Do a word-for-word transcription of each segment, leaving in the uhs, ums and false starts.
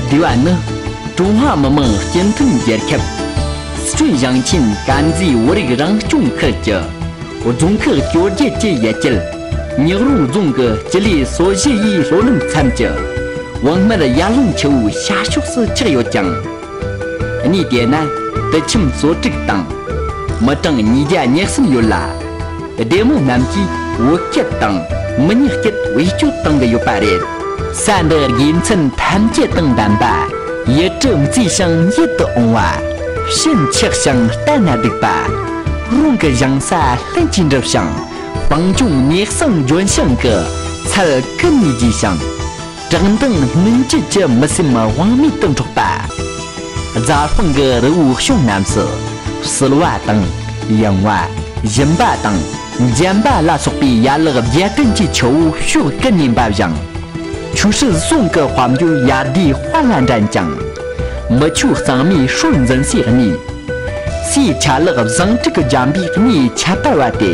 འདི་བ་ནི་ཀྲུང་ཧྭ་མི་དམངས་སྤྱི་མཐུན་རྒྱལ་ཁབ་སི་ཁྲོན་ཞིང་ཆེན་དཀར་མཛེས་བོད་རིགས་རང་སྐྱོང་ཁུལ་གྱི་རྫོང་ཁག་བཅོ་བརྒྱད་ཀྱི་ཡུལ་གྱར་ཉག་རོང་རྫོང་གི་སྤྱི་ལེ་སོ་བཞི་ཡི་ལྷོ་ནུབ་མཚམས་ཀྱི་བང་སྨད་ཡར་ཀླུང་ཆུ་བོའི་ཤར་ཕྱོགས་སུ་ཆགས་ཡོད་ཅིང་། གནས་དེ་ན་དུད་ཁྱིམ་སོ་དྲུག་དང་མི་གྲངས་ཉིས་བརྒྱ་ཉེར་གསུམ་ཡོད་ལ། སྡེ་མི་རྣམས་ཀྱིས་བོད་སྐད་དང་མི་ཉག་སྐད་བེད་སྤྱོད་གཏོང་གི་ཡོད་པ་རེད། ས་འདི་དགེ་མཚན་ཐམས་ཅད་དང་ལྡན་པ། ཡུལ་གྲུ་མཛེས་ཤིང་ཡིད་དུ་འོང་བ། ཞིང་ཆགས་ཤིང་ལྟ་ན་སྡུག་པ། རང་གི་ཞིང་ས་ལྷན་གྱིས་འགྲུབ་ཞིང་། སྤང་ལྗོངས་གནས་གསང་ལྗོན་ཤིང་གི་ཚལ་ཀུན་ནས་རྒྱས་ཤིང་། བཀྲག་མདངས་སྨིན་བཅུད་ཀྱི་མི་སེམས་དབང་མེད་དུ་འཕྲོག་པ། རྫ་སྤང་གི་རི་བོའི་གཤོང་རྣམས་སུ་བསིལ་བ་དང་ཡང་བ། ཞིམ་པ་དང་འཇམ་པ་ལ་སོགས་པའི་ཡན་ལག་བརྒྱད་ལྡན་གྱི་ཆུ་བོ་ཕྱོགས་ཀུན་ནས་འབབ་ཞིང་། ཆུ་སྲིན་ཟོང་གི་དཔལ་འབྱོར་ཡར་ལྡན་དཔལ་ལ་འགྲན་ཅིང་། མི་ཆོས་གཙང་མའི་སྲོལ་འཛིན་སའི་གནས། སའི་ཆ་ལག་བཟང་དྲུག་གི་འཇམ་པའི་གནས་ཁྱད་པར་བ་སྟེ།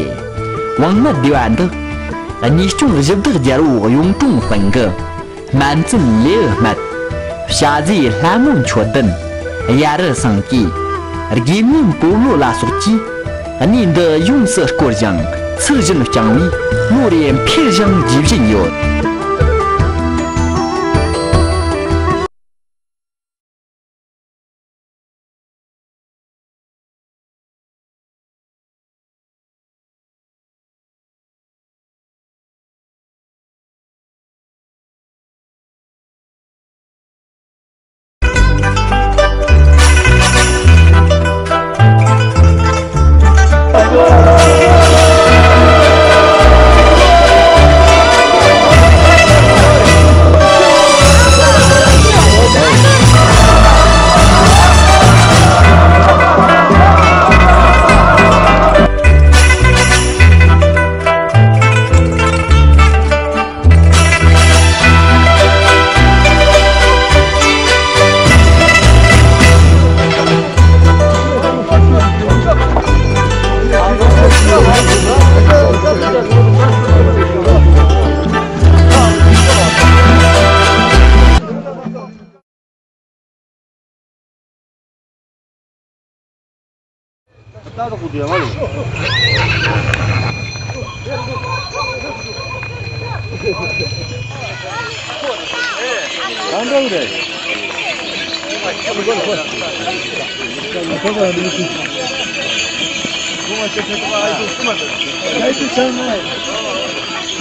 བང་སྨད་སྡེ་བ་འདི་གནས་སྐྱོང་གཞི་བདག་རྒྱལ་པོ་གཡུང་དྲུང་དཔོན་གྱི་སྨན་བཙུན་ལེའུ་སྨད། བྱ་ཟའི་ལྷ་མོ་མཆོད་ལྡན། ཡ་རུ་སེང་གེ། དགེ་བསྙེན་པོ་ལོ་ལ་སོགས་ཀྱིས་གནས་འདི་ཡོངས་སུ་བསྐོར་ཞིང་ཚུལ་བཞིན་བསྐྱངས་པས་ལོ་རེ་འཕེལ་ཞིང་རྒྱས་བཞིན་ཡོད།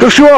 ཀུ་ཤུ།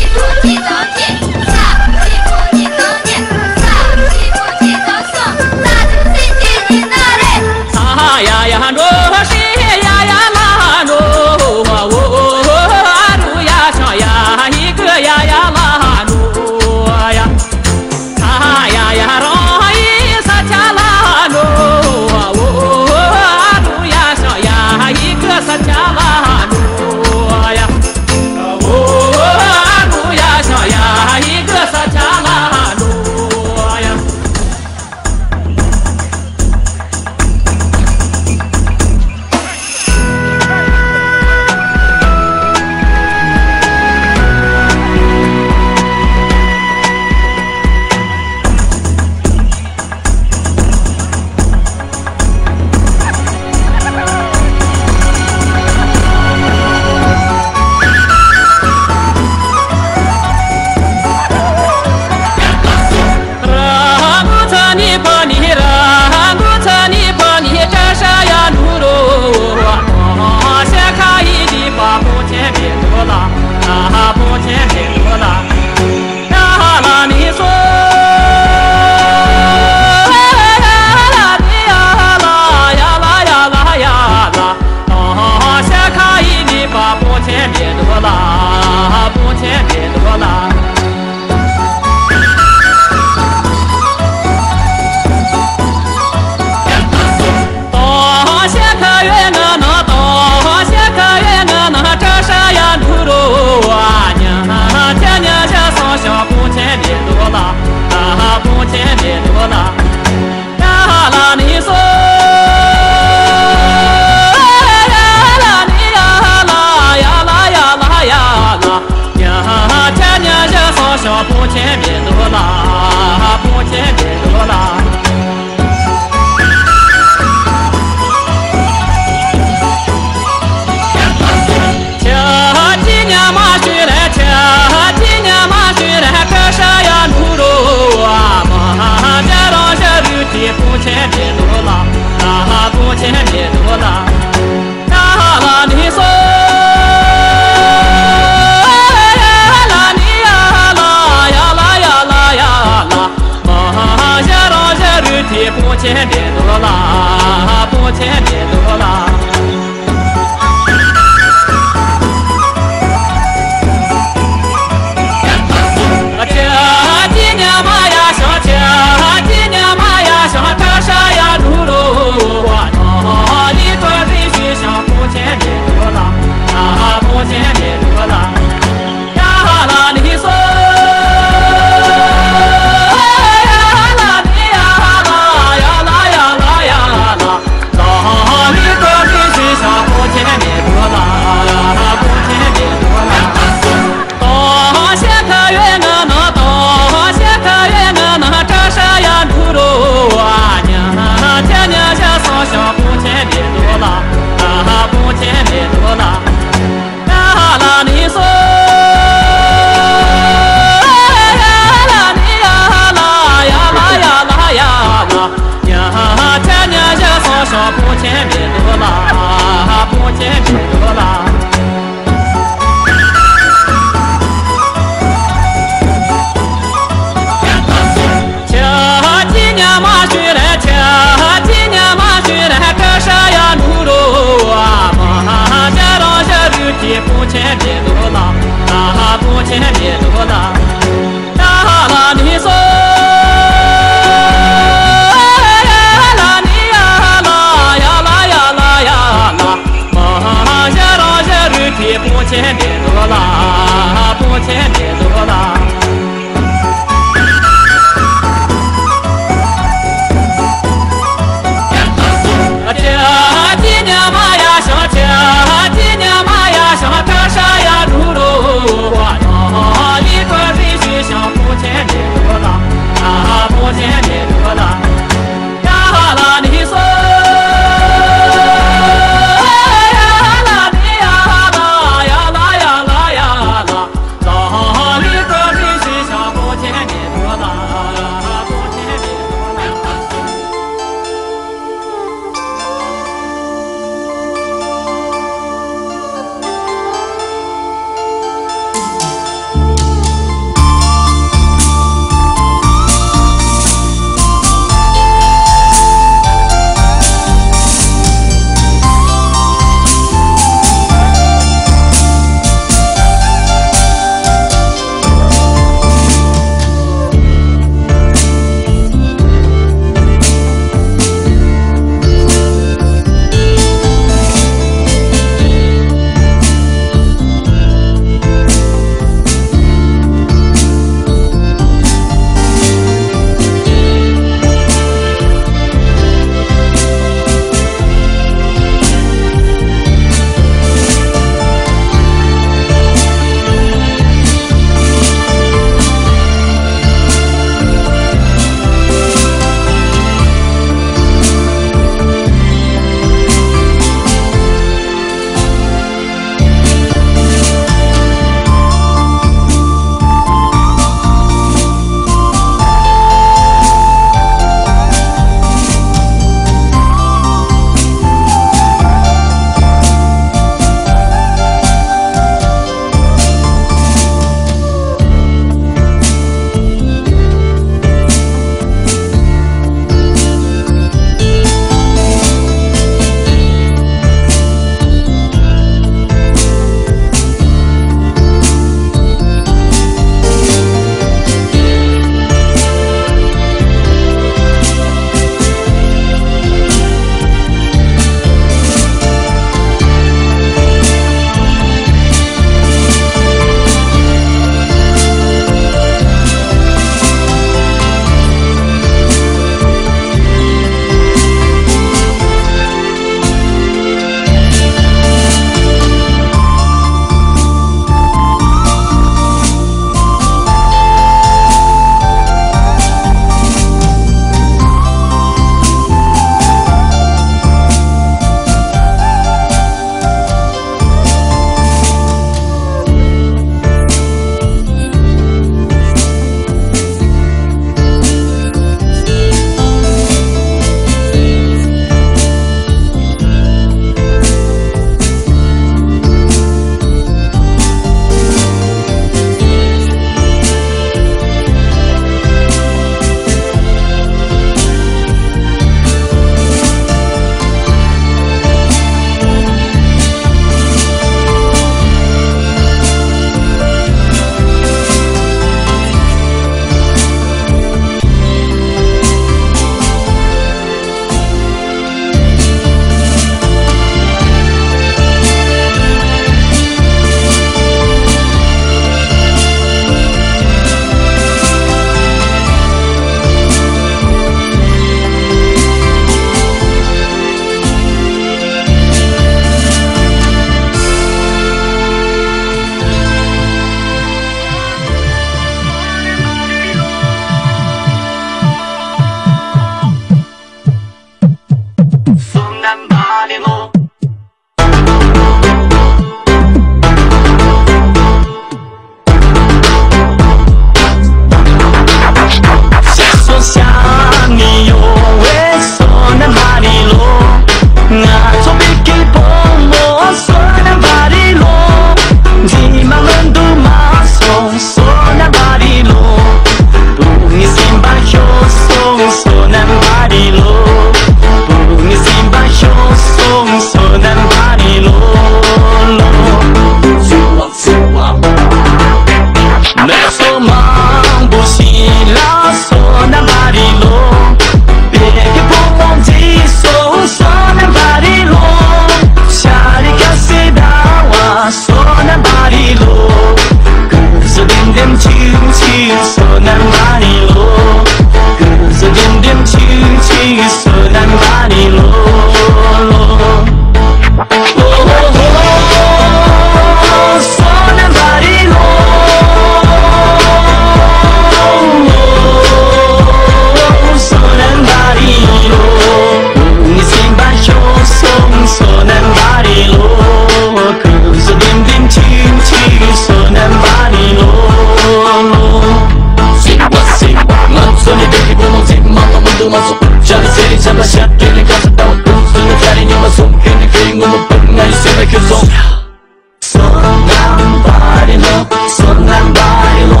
Sonambari lo, sonambari lo,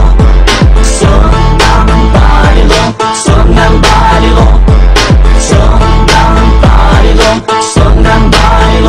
sonambari lo, sonambari lo, sonambari lo, sonambari lo.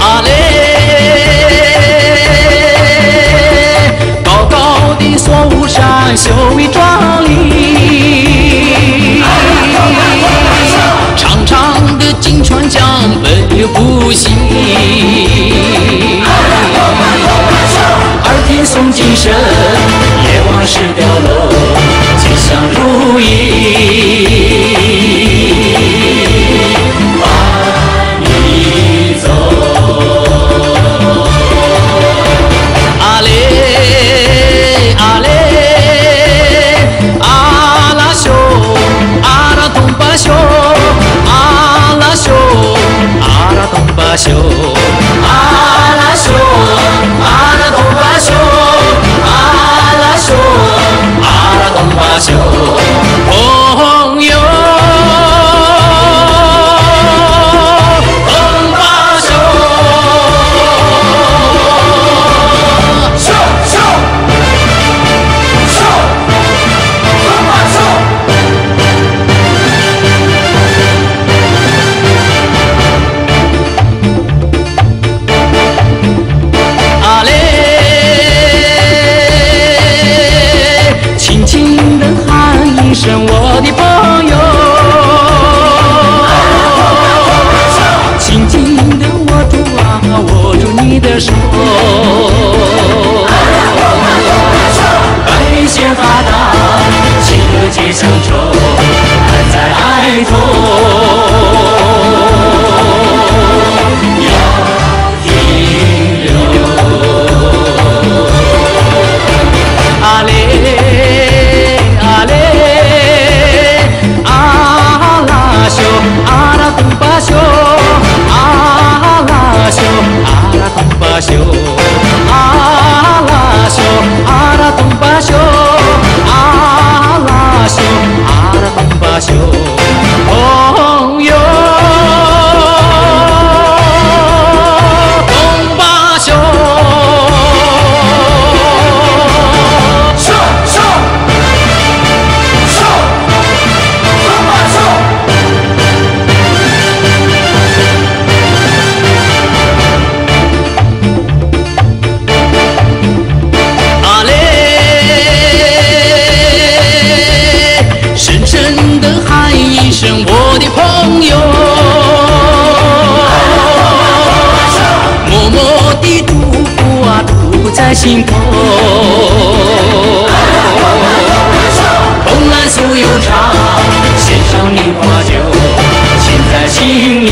啊嘞，高高的索乌山雄伟壮丽，长长的金川江奔流不息。耳听诵经声，夜望石雕楼，吉祥如意。阿嘞，阿嘞，阿拉秀，阿拉东巴秀，阿拉秀，阿拉东巴秀，阿拉秀，阿拉东巴秀，阿拉秀，阿拉东巴秀。哦。 朋友，奔吧，走，走，走，走，奔吧，走。 啊嘞，轻轻地喊一声我的朋友，轻轻地握住啊，握住你的手。白线发烫，情歌几声愁，还在哀痛。 啊嘞，啊嘞，啊啦秀，啊啦东巴秀，啊啦秀，啊啦东巴秀，啊啦秀，啊啦东巴秀，啊啦秀，啊啦东巴秀。哦。我的朋友，默默地度过啊，度在心头。红蓝素友茶，献上一花酒，情在心里。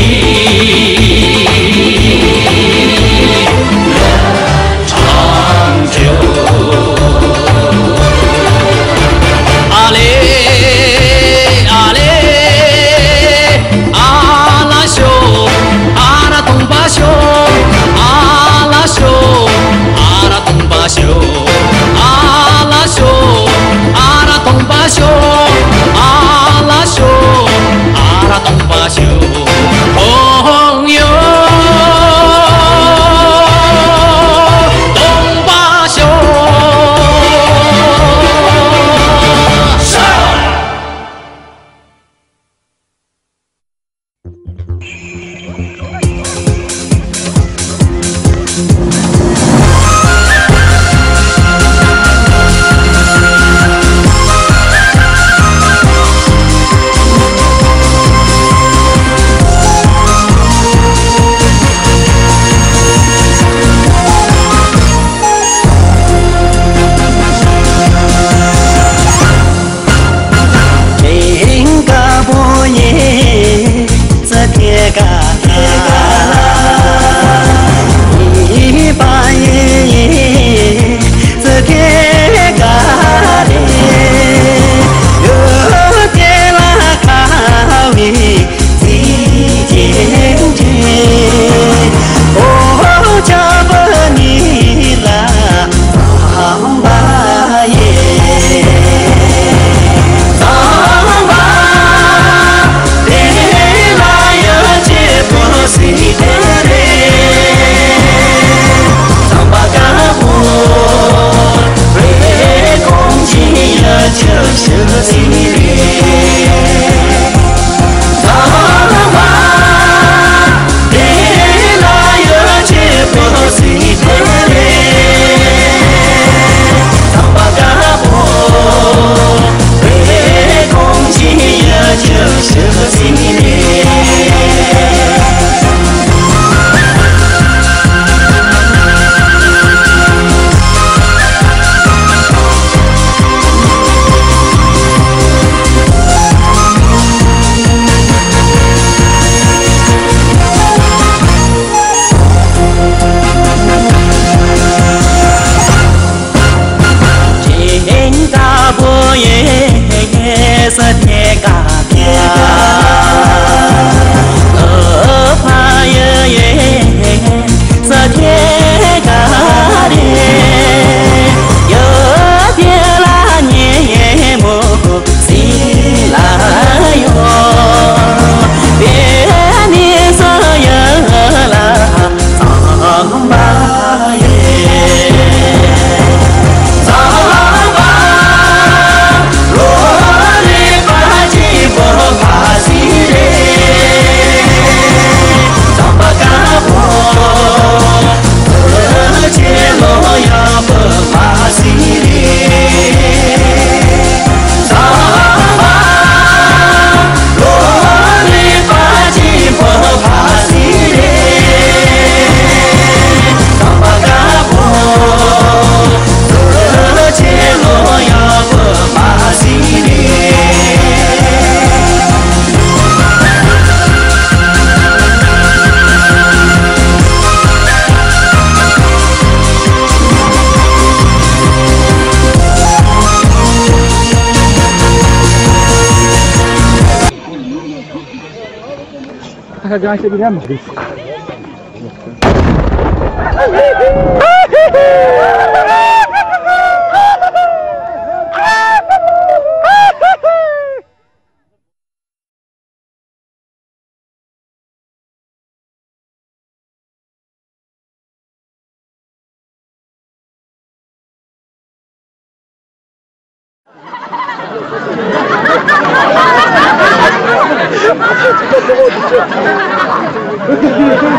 长久。啊嘞，啊嘞，啊啦秀，啊啦东巴秀，啊啦秀，啊啦东巴秀，啊啦秀，啊啦东巴秀，啊啦秀，啊啦东巴秀。 朋友，东巴秀。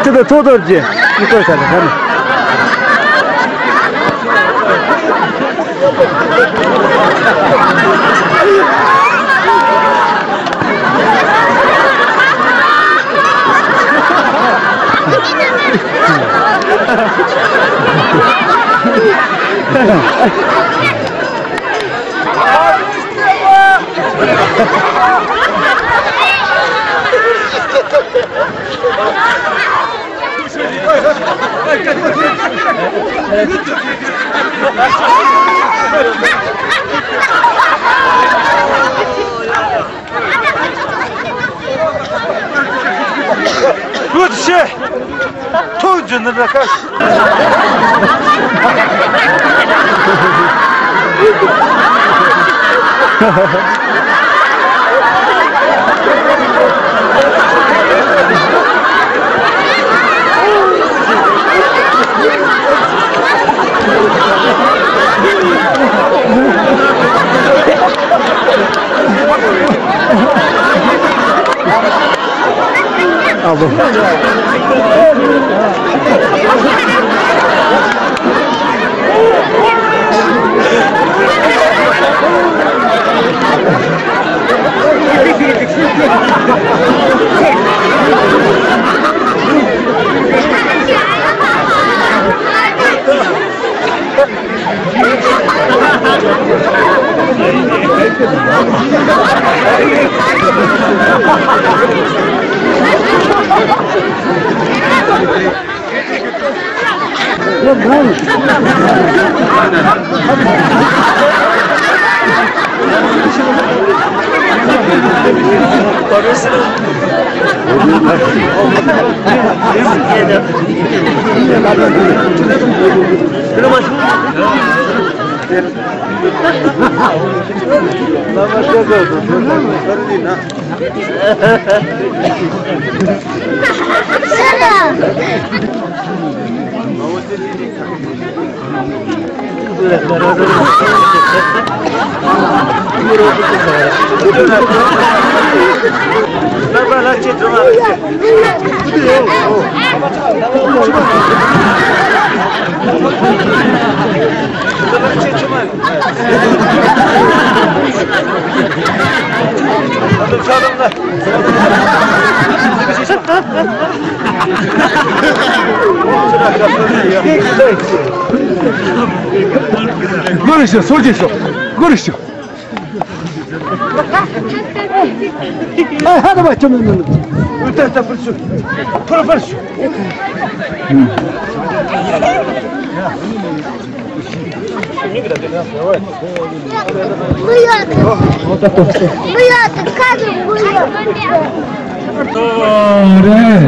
ཁྱེད་ཚོ་ཐོག་ཐོག་ཅིག་མི་སྐོར་ས་ལ་ཁ་ནས། ཡོད་ཤེས། ཐུགས་རྗེ་ནི་ར་ཁ། ཨ་བོ། ངོ་རེ་ཤོག་སོར་གྱི་ཤོག་ངོ་རེ་ཤོག་ཨ་ཧ་ད་བ་ཅོ་མེ་མེ་མེ། ཨུ་ཏ་ཏ་ཕར་ཤོག་ཕར་ཕར་ཤོག་མི་ཡོད། མི་ཡོད། ཁ་དུ་མི་ཡོད། རེད།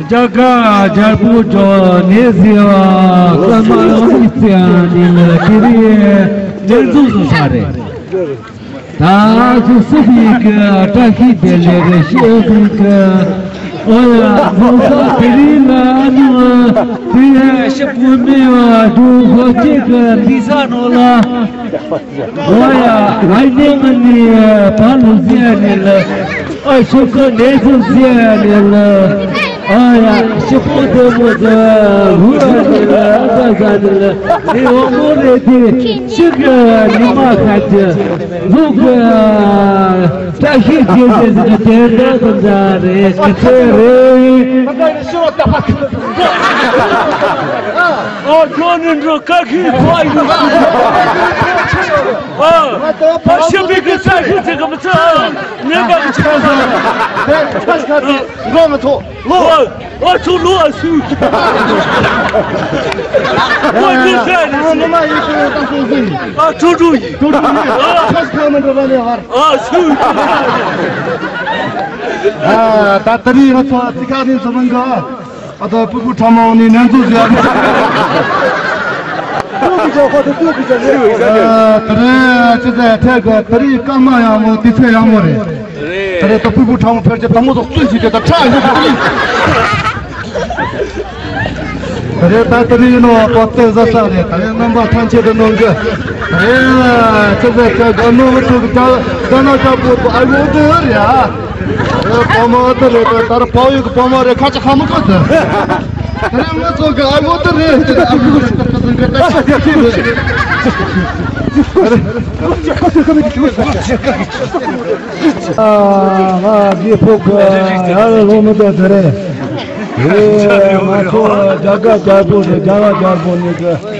རྒྱ་གར་རྒྱལ་པོ་ཇོ་ནེ་ཟེར་བ་སྐར་མ་ལོ་གཉིས་ཙམ་ནས་ལ་དེ་རིང་ལས་འཛོམས་སུ་ས་རེད། ད་སུ་སུ་ཕིག་བཀྲ་ཤིས་བདེ་ལེགས་ཤོག་ཕིག་ཨོ་ཡ་ལོ་ས་དེ་རིང་ལ་ནུ་དེ་ཡ་ཤི་བུ་མེ་བ་དུ་ཧོ་ཅེ་གི་འདི་ས་ནོ་ལ། ཨོ་ཡ་ཨ་ནེ་ང་ནི་ཕ་ལུ་ཟེར་ནི་ལ། ཨ་ཤོ་ཀ་ནེ་ཚོ་ཟེར་ནི་ལ། ཨ་ཡ་ཤི་པོ་དེ་མོ་ཟེར་ཧུ་ར་ནི་ལ་ཨ་ཟ་ནི་ལ། ནི་འོ་མོ་རེ་དེ་ཤི་ག་ནི་མ་ཁ་ཅི་ལུ་ག་བཀྲ་ཤིས་རྒྱལ་མཚན་ཟེར་གི་དེ་འདྲ་དུ་འདྲ་རེད་གི་ཚེ་རེད། ཨ་ཁྱོད་ནི་འགྲོ་ཀ་ཁི་ཁོ་ཨ་ཡིན། ཨ་ཨ་ཤི་པའི་གི་ས་ཤི་ཚེ་གི་མི་ཚེ་ནེ་པ་གི་ཆ་ས་ནེ་པ་གི་ཆ་ས་ནེ་པ་གི་ཆ་ས་ལོ། ཨ་ཚོ་ལོ་ཨ་སུ། ཨོ་ནི་ས་ནི་སུ། ཨ་ཀྲུ་ཀྲུ་ཡིན། ཨ་སུ། ཨ་ད་དེ་རིང་ང་ཚོ་ཙི་ཁ་ནི་ཚོ་མང་གི། ཨ་ད་སྤུ་གུ་ཕྲ་མོ་ནི་ནན་ཚོ་ཟེར། ཨ་དེ་རིང་ཅི་ཟེར་ཐད་གི་དེ་རིང་སྐར་མ་ཡག་མོ་དུས་ཚོད་ཡག་མོ་རེད། དེ་རིང་ད་སྤུ་གུ་ཕྲ་མོ་ཕལ་ཆེར་དང་མོ་དང་བཙུན་བྱེད་ཀྱི་ད་ཁྲག་ཡོད་པ་རེད། དེ་རིང་ད་དེ་རིང་ནོ་པོ་ཏེ་ཟ་ས་རེད། དེ་རིང་རྣམ་པ་ཐམས་ཅད་དུ་གནང་གི། དེ་རིང་ཅི་ཟེར་ཐད་གི་ནོ་མི་ཐུག་གི་ད་ད་ན་ཅག་པོ་ཨ་ཡོ་དེ་རེད་ཨ། ཨེ། བུ་མོ་དེ་རེད་པས། ད་ར་བལ་ཡུལ་གི་བུ་མོ་རེད། ཁ་ཅིག་ཧ་མི་གོ་ཟེར། དེ་རིང་ང་ཚོ་གི་ཨ་མོ་དེ་རེད། དེ་ཨ་མོ་རེད། ད་ཁ་ཚོན་ག་ད་ཤ་རྒྱག་གི་རེད། ཨ་ང་གི་ཕོ་གི་ཨ་ལོ་མི་དེ་དེ་རེད། ཨེ། ང་ཚོ་རྒྱ་གར་རྒྱལ་པོ་རེད། རྒྱ་གར་རྒྱལ་པོ་ནི་གི།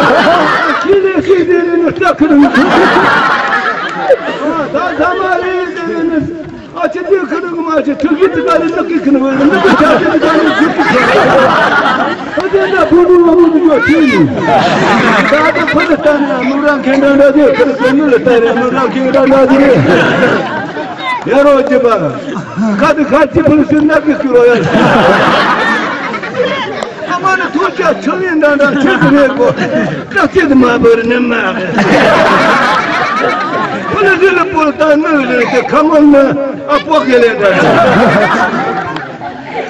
ཁྱེད་ལས་ཤེས་ཟེར་ནི་སྐྲག་གི་རེད། ད་ད་མ་རེད་ཟེར་ནི། ཨ་ཅེ་དེ་ཁ་ནང་མ་ཅེ་ཐུག་གི་དུ་ག་ལ་ནག་གི་ཁ་ནང་ནག་གི་ཆ་ཅེ་དུ་ག་ལ་ཟུག་གི་ཁ། ཨ་ཅེ་ན་བུ་བུ་བུ་བུ་ཡོད་དུས་ནི། ད་ད་ཕ་ད་ད་ན་མི་རང་ཁེ་འདྲ་འདྲ་དེ་ཁ་ཁ་ནུ་ལ་ད་རེ་མི་རང་ཁེ་འདྲ་འདྲ་དེ། ཡ་རོ་ཅེ་པ། ཁ་དུ་ཁ་ཅི་ཕུལ་སུ་ནག་གི་ཁུ་རོ་ཡ། ཨ་མ་ནི་ཐུག་ཅག་ཆུ་ལེན་འདྲ་འདྲ་ཆུ་དུ་རེད་གོ། སྐྲ་ཚེ་དུ་མ་བོར་ནི་མ་རེད། ཁོ་ལ་རི་ལ་པོ་ལ་ད་ནི་རེད་དེ་ཁ་མོ་ནི་ཨ་པོ་གེ་ལེན་འདྲ་རེད།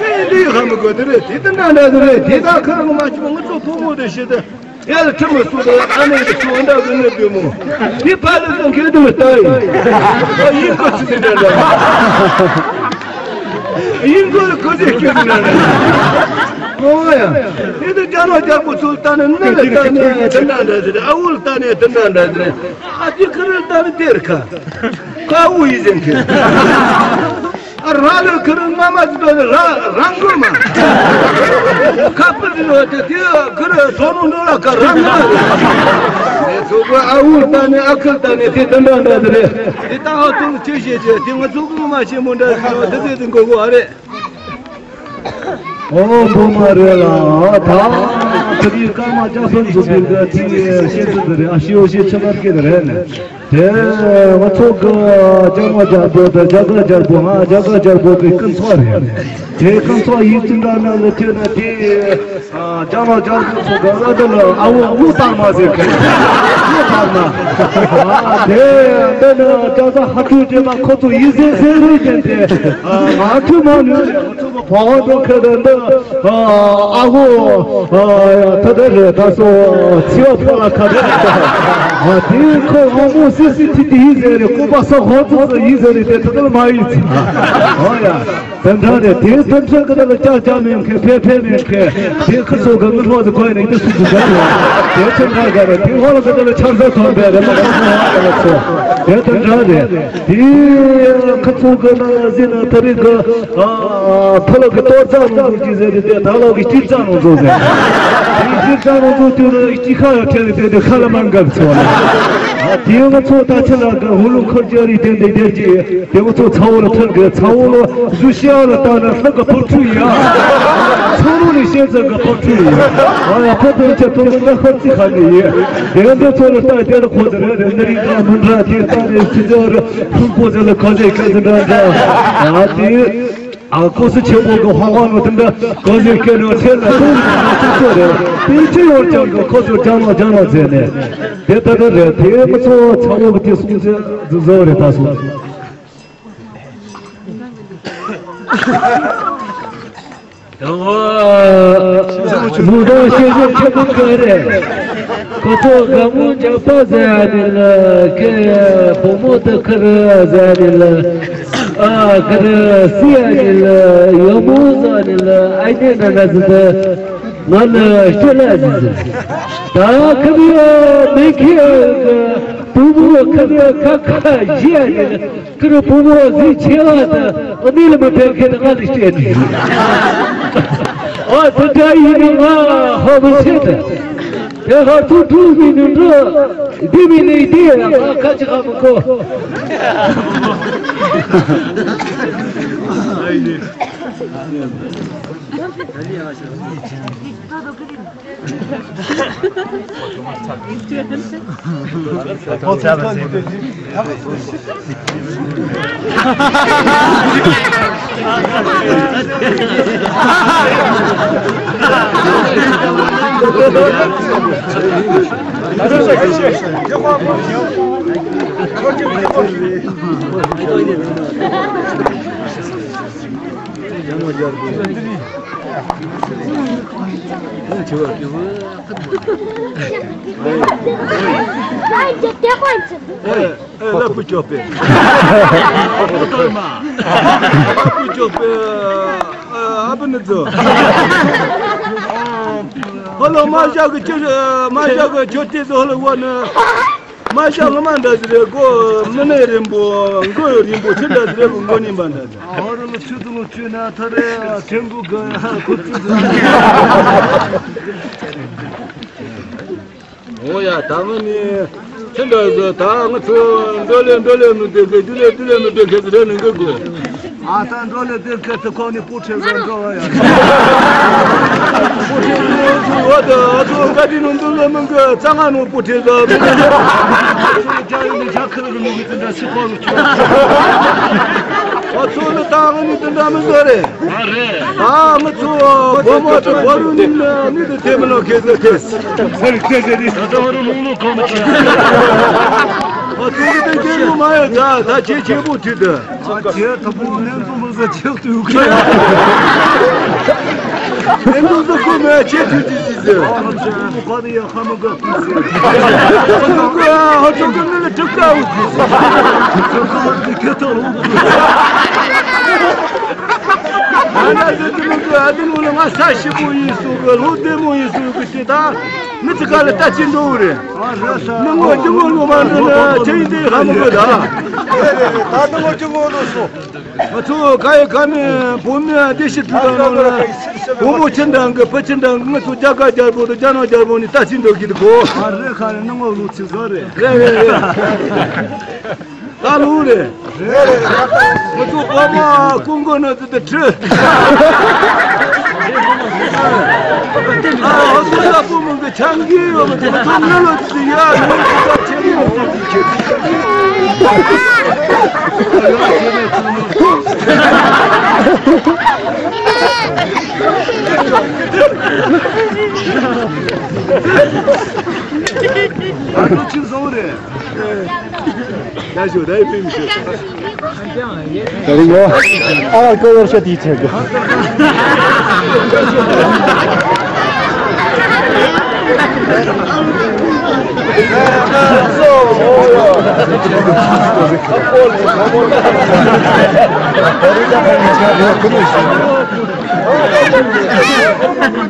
དེ་འདི་ཧ་མི་གོ་དེ་རེད། དེ་ད་འདྲ་འདྲ་དེ་རེད། དེ་ད་ཁ་ལ་མ་ཅི་མ་ང་ཚོ་ཕོ་མོ་དེ་ཤི་དེ། ཡར་ཁྲིམས་སུ་དང་ཨ་ནེ་གི་ཚོ་འདྲ་གི་ནི་དུ་མོ། དེ་ཕ་ལ་དང་གེ་དུ་ལྟ་ཡི། ཨ་ཡིན་གོ་ཚི་དེ་འདྲ་འདྲ། ཡིན་གོ་གོ་ཚི་ཁྱོད་ན། ཨོ་ཡ། དེ་དུ་རྒྱ་ནག་རྒྱལ་པོ་ཚོ་ལྟ་ནི་ནི་ལ་ལྟ་ནི་དེ་འདྲ་འདྲ་ཟེར། ཨ་བོ་ལ་ལྟ་ནི་དེ་འདྲ་འདྲ་ཟེར། ཨ་ཅེ་ཁི་རི་ལ་ལྟ་ནི་དེ་ར་ཁ། ཁ་བོ་ཡི་ཟེར་ཁི། ཨ་ར་ལ་ཁི་རི་མ་མ་ཟེར་ཏོ་ནི་ར་རང་གོ་མ། ཁ་པི་ཏི་ལོ་དེ་དེ་ཁི་རི་སོ་ནུ་འགྲོ་ལ་ཁ་རང་གོ་མ། དེ་ཚོ་གོ་ཨ་བོ་ལ་ལྟ་ནི་ཨ་ཁི་ལ་ལྟ་ནི་དེ་དེ་འདྲ་འདྲ་ཟེར། དེ་ད་ཧ་ཐུག་ཅི་ཤེས་ཅི་དེ་ང་ཚོ་གི་མ་ཤེས་མོ་འདྲ་ཟེར་ནོ་དེ་དེ་དེ་གོ་གོ་ཨ་རེད། ཨོ་བུ་མ་རེད་ལ། ད་དེ་རིང་སྐར་མ་ལྕགས་ཕུན་སུམ་པའི་གི་དེ་ཤེས་ཚུལ་དེ་རེད། ཨ་ཤི་ཨོ་ཤི་ཆི་མར་སྐད་དེ་རེད་ནི། དེ་ང་ཚོ་གི་རྒྱ་མ་རྒྱལ་པོ་དང་རྒྱ་གར་རྒྱལ་པོ། ང་རྒྱ་གར་རྒྱལ་པོ་གི་སྐུ་ཚབ་རེད། དེ་སྐུ་ཚབ་ཡིན་ཙི་འདྲ་ན་ལ་དེ་ན་དེ། ཨ་རྒྱ་མ་རྒྱལ་པོ་ཚོ་གི་ཨ་ད་ལ་ཨ་བོ་དབུ་ཐང་མ་ཟེར་གི། དབུ་ཐང་མ། ཨ་དེ་འདི་ནི་རྒྱ་བཟའ་ཧ་ཁུ་རྗེ་མ་ཁོ་ཚོ་ཡིན་ཟེར་ཟེར་རེད་ཀྱང་དེ། ཨ་ང་ཁུ་མ་ནུས་རེད། ང་ཚོ་བ་བ་འགྲོ་ཁ་དེ་འདི། ཨ་ཨ་བོ། ཨ་ཡ་ད་ད་རེད། ད་སོ་ཚི་བ་ཕོ་ལ་ཁ་དེ། ཨ་དེ་ཁོ་ཧོ་མོ་སི་སི་ཐི་ཐི་ཡིན་ཟེར་རེད། ཁོ་པ་སོ་ཧོ་ཙི་ཙི་ཡིན་ཟེར་རེད། དེ་ད་ད་ལ་མ་ཡིན་ཚི། ཨ་ཡ། དེ་འདྲ་རེད། དེ་དེ་འཕྲལ་གི་དེ་ལ་ཅག་ཅག་མེད་མཁན་ཕེ་ཕེ་མེད་མཁན། དེ་ཁི་ཚོ་གི་ངི་ལྷོ་དེ་གོ་ནས་དེ་སུ་དེ་འདྲ་རེད། དེ་དེ་འདྲ་ག་རེད། དེ་ཧོ་ལ་གི་དེ་ལ་ཆང་ས་ཐོན་པའི་རེད། མ་ཁ་ཁ་ཧོ་ལ་ཚོ་དེ་དེ་འདྲ་རེད། དེ་ཁི་ཚོ་གི་ན་ཟིན་ན་ད་རེས་གི་ཨ་ཐ་ལོ་གི་གཏོར་རྩ་ནང་འཛུལ་གྱི་ཟེར་དེ། ད་ལོ་གི་སྐྱིད་རྩ་ནང་འཛུལ་ཟེར། དེ་ ཅང་རང་ཚོ་དུས་ནི་སྐྱིད་ཁ་ཡོད་དྲན་ནས་དེ་འདྲ་ཁ་ལ་མ་འགབ་སོང་ལ། ཨ་དེ་ང་ཚོ་ད་ཆ་ལ་ག་ཧུ་ལུ་འཁོར་རྒྱ་རི་དེ་འདྲ་རྒྱལ་གྱི་དེ་ང་ཚོ་ཚ་བོ་ལ་ཐར་གི་ཚ་བོ་ལ་གཟུ་ཤ་ལ་ལྟ་ན་ལྷག་གི་ཕོ་ཁྲུ་ཡ། ཚོ་རུ་ནི་ཤེས་ཚ་གི་ཕོ་ཁྲུ་ཡ། ཨ་ཡ་ཕོ་དོན་ཆ་ཐོན་གི་ན་ཧར་ཙི་ཁ་ནི་ཡ། དེ་འདྲ་ཚོ་ལ་ལྟ་དེ་ལ་ཁོ་དེ་རེད་རེད་ནི་རིགས་འདྲ་མི་འདྲ་དེ་ལྟ་ནས་ཕྱི་ཚོ་རུ་ཕུང་པོ་ཚོ་ལ་ཁ་ཟས་ཁ་ཟས་འདྲ་འདྲ། ཨ་དེ། ཨ་ཁོ་སི་ཆེན་པོ་གི་ཧོ་ཧོ་ནོ་དེ་འདྲ་གོ་ཟེར་སྐད་ནོ་ཚེ་ལ་དུང་ཚོ་རེད། དེ་ཅི་ཡོད་ཀྱང་གི་ཁོ་ཚོ་རྒྱང་ལ་རྒྱང་ལ་ཟེར་ནས་དེ་ལྟ་ལྟ་རེད། དེ་མི་ཚོ་ཚ་བོ་གི་དེ་གསུང་ཚེ་འཛུ་བཟོ་རེད་ད་སོང་། ཨོ། ལུང་དང་ཤེས་བྱ་ཆེན་པོ་ག་རེ། ཁོ་ཚོ་དགའ་མོ་འཇག་པ་ཟེར་ཡ་ནི་ལ་ཀེ་བུ་མོ་དུ་ཁར་ཟེར་ཡ་ནི་ལ། ཨ་ཁར་སི་ཡ་ནི་ལ་ཡོ་མོ་ཟེར་ནི་ལ་ཨ་ནེ་ན་ན་ཟི་ད་ང་ལ་ཤེས་ལ་ཟི་ཟི། ད་ཁ་བི་ཡ་མེ་ཁི་ཡ་བུ་མོ་ཁ་བི་ཡ་ཁ་ཁ་ཞི་ཡ་ནི་ལ། ཁིར་བུ་མོ་གཟི་ཆེ་བ་དང་འོ་ནི་ལ་མི་ཕན་ཁེ་ད་ང་ལ་བཤད་ནི། ཨོ་དེ་འདྲ་ཡིན་ནི་ང་ཧ་མི་ཤེས་ད། དེ་ཧ་ཐུག་ཐུག་མི་ནུ་འགྲོ། འདི་མི་ནི་འདི་ང་ཁ་ཅིག་ཧ་མི་གོ། ཨེ། ཨེ། ལ་ཕུ་ཅོ་པེ། ལ་ཕུ་ཅོ་པེ། ཨ་བུ་ནི་ཛོ། ཧོ་ལོ་མ་ཞག་གི་ཅི་མ་ཞག་གི་ཅོ་ཏི་ཛོ་ཧོ་ལོ་བ་ནི། མ་ཤ་ལོ་མ་འདྲ་ཟེར་རེ་གོ། མི་ནས་རིང་པོ་མགོ་རིང་པོ་ཆུ་འདྲ་ཟེར་རེ་གོ་མགོ་ཉིན་པ་འདྲ་ཟེར། ཨ་རོ་ལ་ཆུ་དུ་ལོ་ཆུ་ན་ཐ་རེ་ཐེང་གུ་ག་ཁུ་ཚུ་ཟེར། འོ་ཡ་ད་ང་ནི་ཆུ་འདྲ་ཟེར། ད་ང་ཚོ་འགྲོ་ལེ་འགྲོ་ལེ་མི་དེ་གི་དུ་ལེ་དུ་ལེ་མི་དེ་གི་ཟེར་ནི་གི་གོ། ཨ་ད་འགྲོ་ལེ་དེ་ཁ་ཐུག་ཁོ་ནི་པུ་ཁྲེ་ཟ་འགྲོ་བ་ཡ། པུ་ཁྲེ་ཟ་འགྲོ་བ་ད་ཨ་ཚོ་ག་དེ་ནང་དུ་ལ་མང་གི་ཙ་ང་ནོ་པུ་ཁྲེ་ཟ། ཨ་ཚོ་ལ་ཅ་ཡི་ནི་ཇ་ཁ་རུ་མི་གི་དེ་འདྲ་སི་ཁོ་རུ་ཁྱོད། ཨ་ཚོ་ལ་ད་ང་ནི་དེ་འདྲ་མི་ཟ་རེ། ཨ་ང་ཚོ་བོ་མོ་ཚོ་བོ་རུ་ནི་ནི་དེ་དེ་མི་ལོ་ཁེ་ཟ་ཁེ་ཟ། ཨ་ཚོ་ལ་དེ་ཁེ་རུ་མ་ཡ་ད་ད་ཁེ་ཁེ་པུ་ཁྲེ་ད། ཁྱེད་ཐུབ་པོ་ལན་འཛོམས་མི་ཟ་ཁྱེད་ལྟོས་གི། ལན་འཛོམས་ཟ་ཁོ་མེད་ཁྱེད་ཐུབ་ཅི་ཅི་ཟེར། ཨ་ཧ་ཅང་གོ་ད་ཡ་ཧ་མ་གོ་ཁུ་ཟེར། ཧ་ཅང་གོ་ཧ་ཅང་གོ་ནི་ལ་གྲུབ་ཀ་འུ་ཁུ་ཟེར། ཁྱེད་ཐུབ་པོ་ཁྱེད་ཐུབ་པོ། ཨ་ན་ཟེར་དུ་ནི་གི་ཨ་དེ་ནུ་ལ་ང་ས་ཞིབ་པོ་ཡིན་སུ་གི་ལོ་བདེ་མོ་ཡིན་སུ་གི་དེ་ད། མི་ཚེ་ག་ལ་ལྟ་ཅི་འགྲོ་རེད། ནི་ངོ་ཅི་ངོ་ལོ་མ་འགྲོ་ན་ཅི་ཡིན་དེ་ཧ་མ་གོ་ད། ད་ནི་ངོ་ཅི་ངོ་ལོ་སོ། ང་ཚོ་ག་ཡི་ག་ནི་བུ་མོ་ཨ་དེ་ཤི་དུ་དང་ནང་ལ་བུ་མོ་ཆེན་དང་གི་ཕ་ཆེན་དང་གི་ང་ཚོ་རྒྱ་གར་རྒྱལ་པོ་དང་རྒྱ་ནག་རྒྱལ་པོ་ནི་ལྟ་ཅི་འགྲོ་གི་འདུག་གོ། ཨ་རེད་ཁ་ནི་ནི་ངོ་ལོ་ཚིག་ཟོ་རེད། རེད་རེད་རེད། ད་ལོ་རེད། ང་ཚོ་བ་མ་ཀུན་གོ་ན་དེ་དེ་ཁྲི། ཨ་ཧོ་ཚོ་ཡ་བུ་མོ་གི་ཆང་གི་ཡོད་མ་ཚོ་ཚོ་ང་ལོ་དེ་ཡ་ལོ་དེ་ད་ཆེ་མོ། ཨ་ལོ་ཆི་བཟོ་རེད། ད་རིང་ཨ་ཀ་ཡོར་ཤ་དེའི་ཆེད་དུ།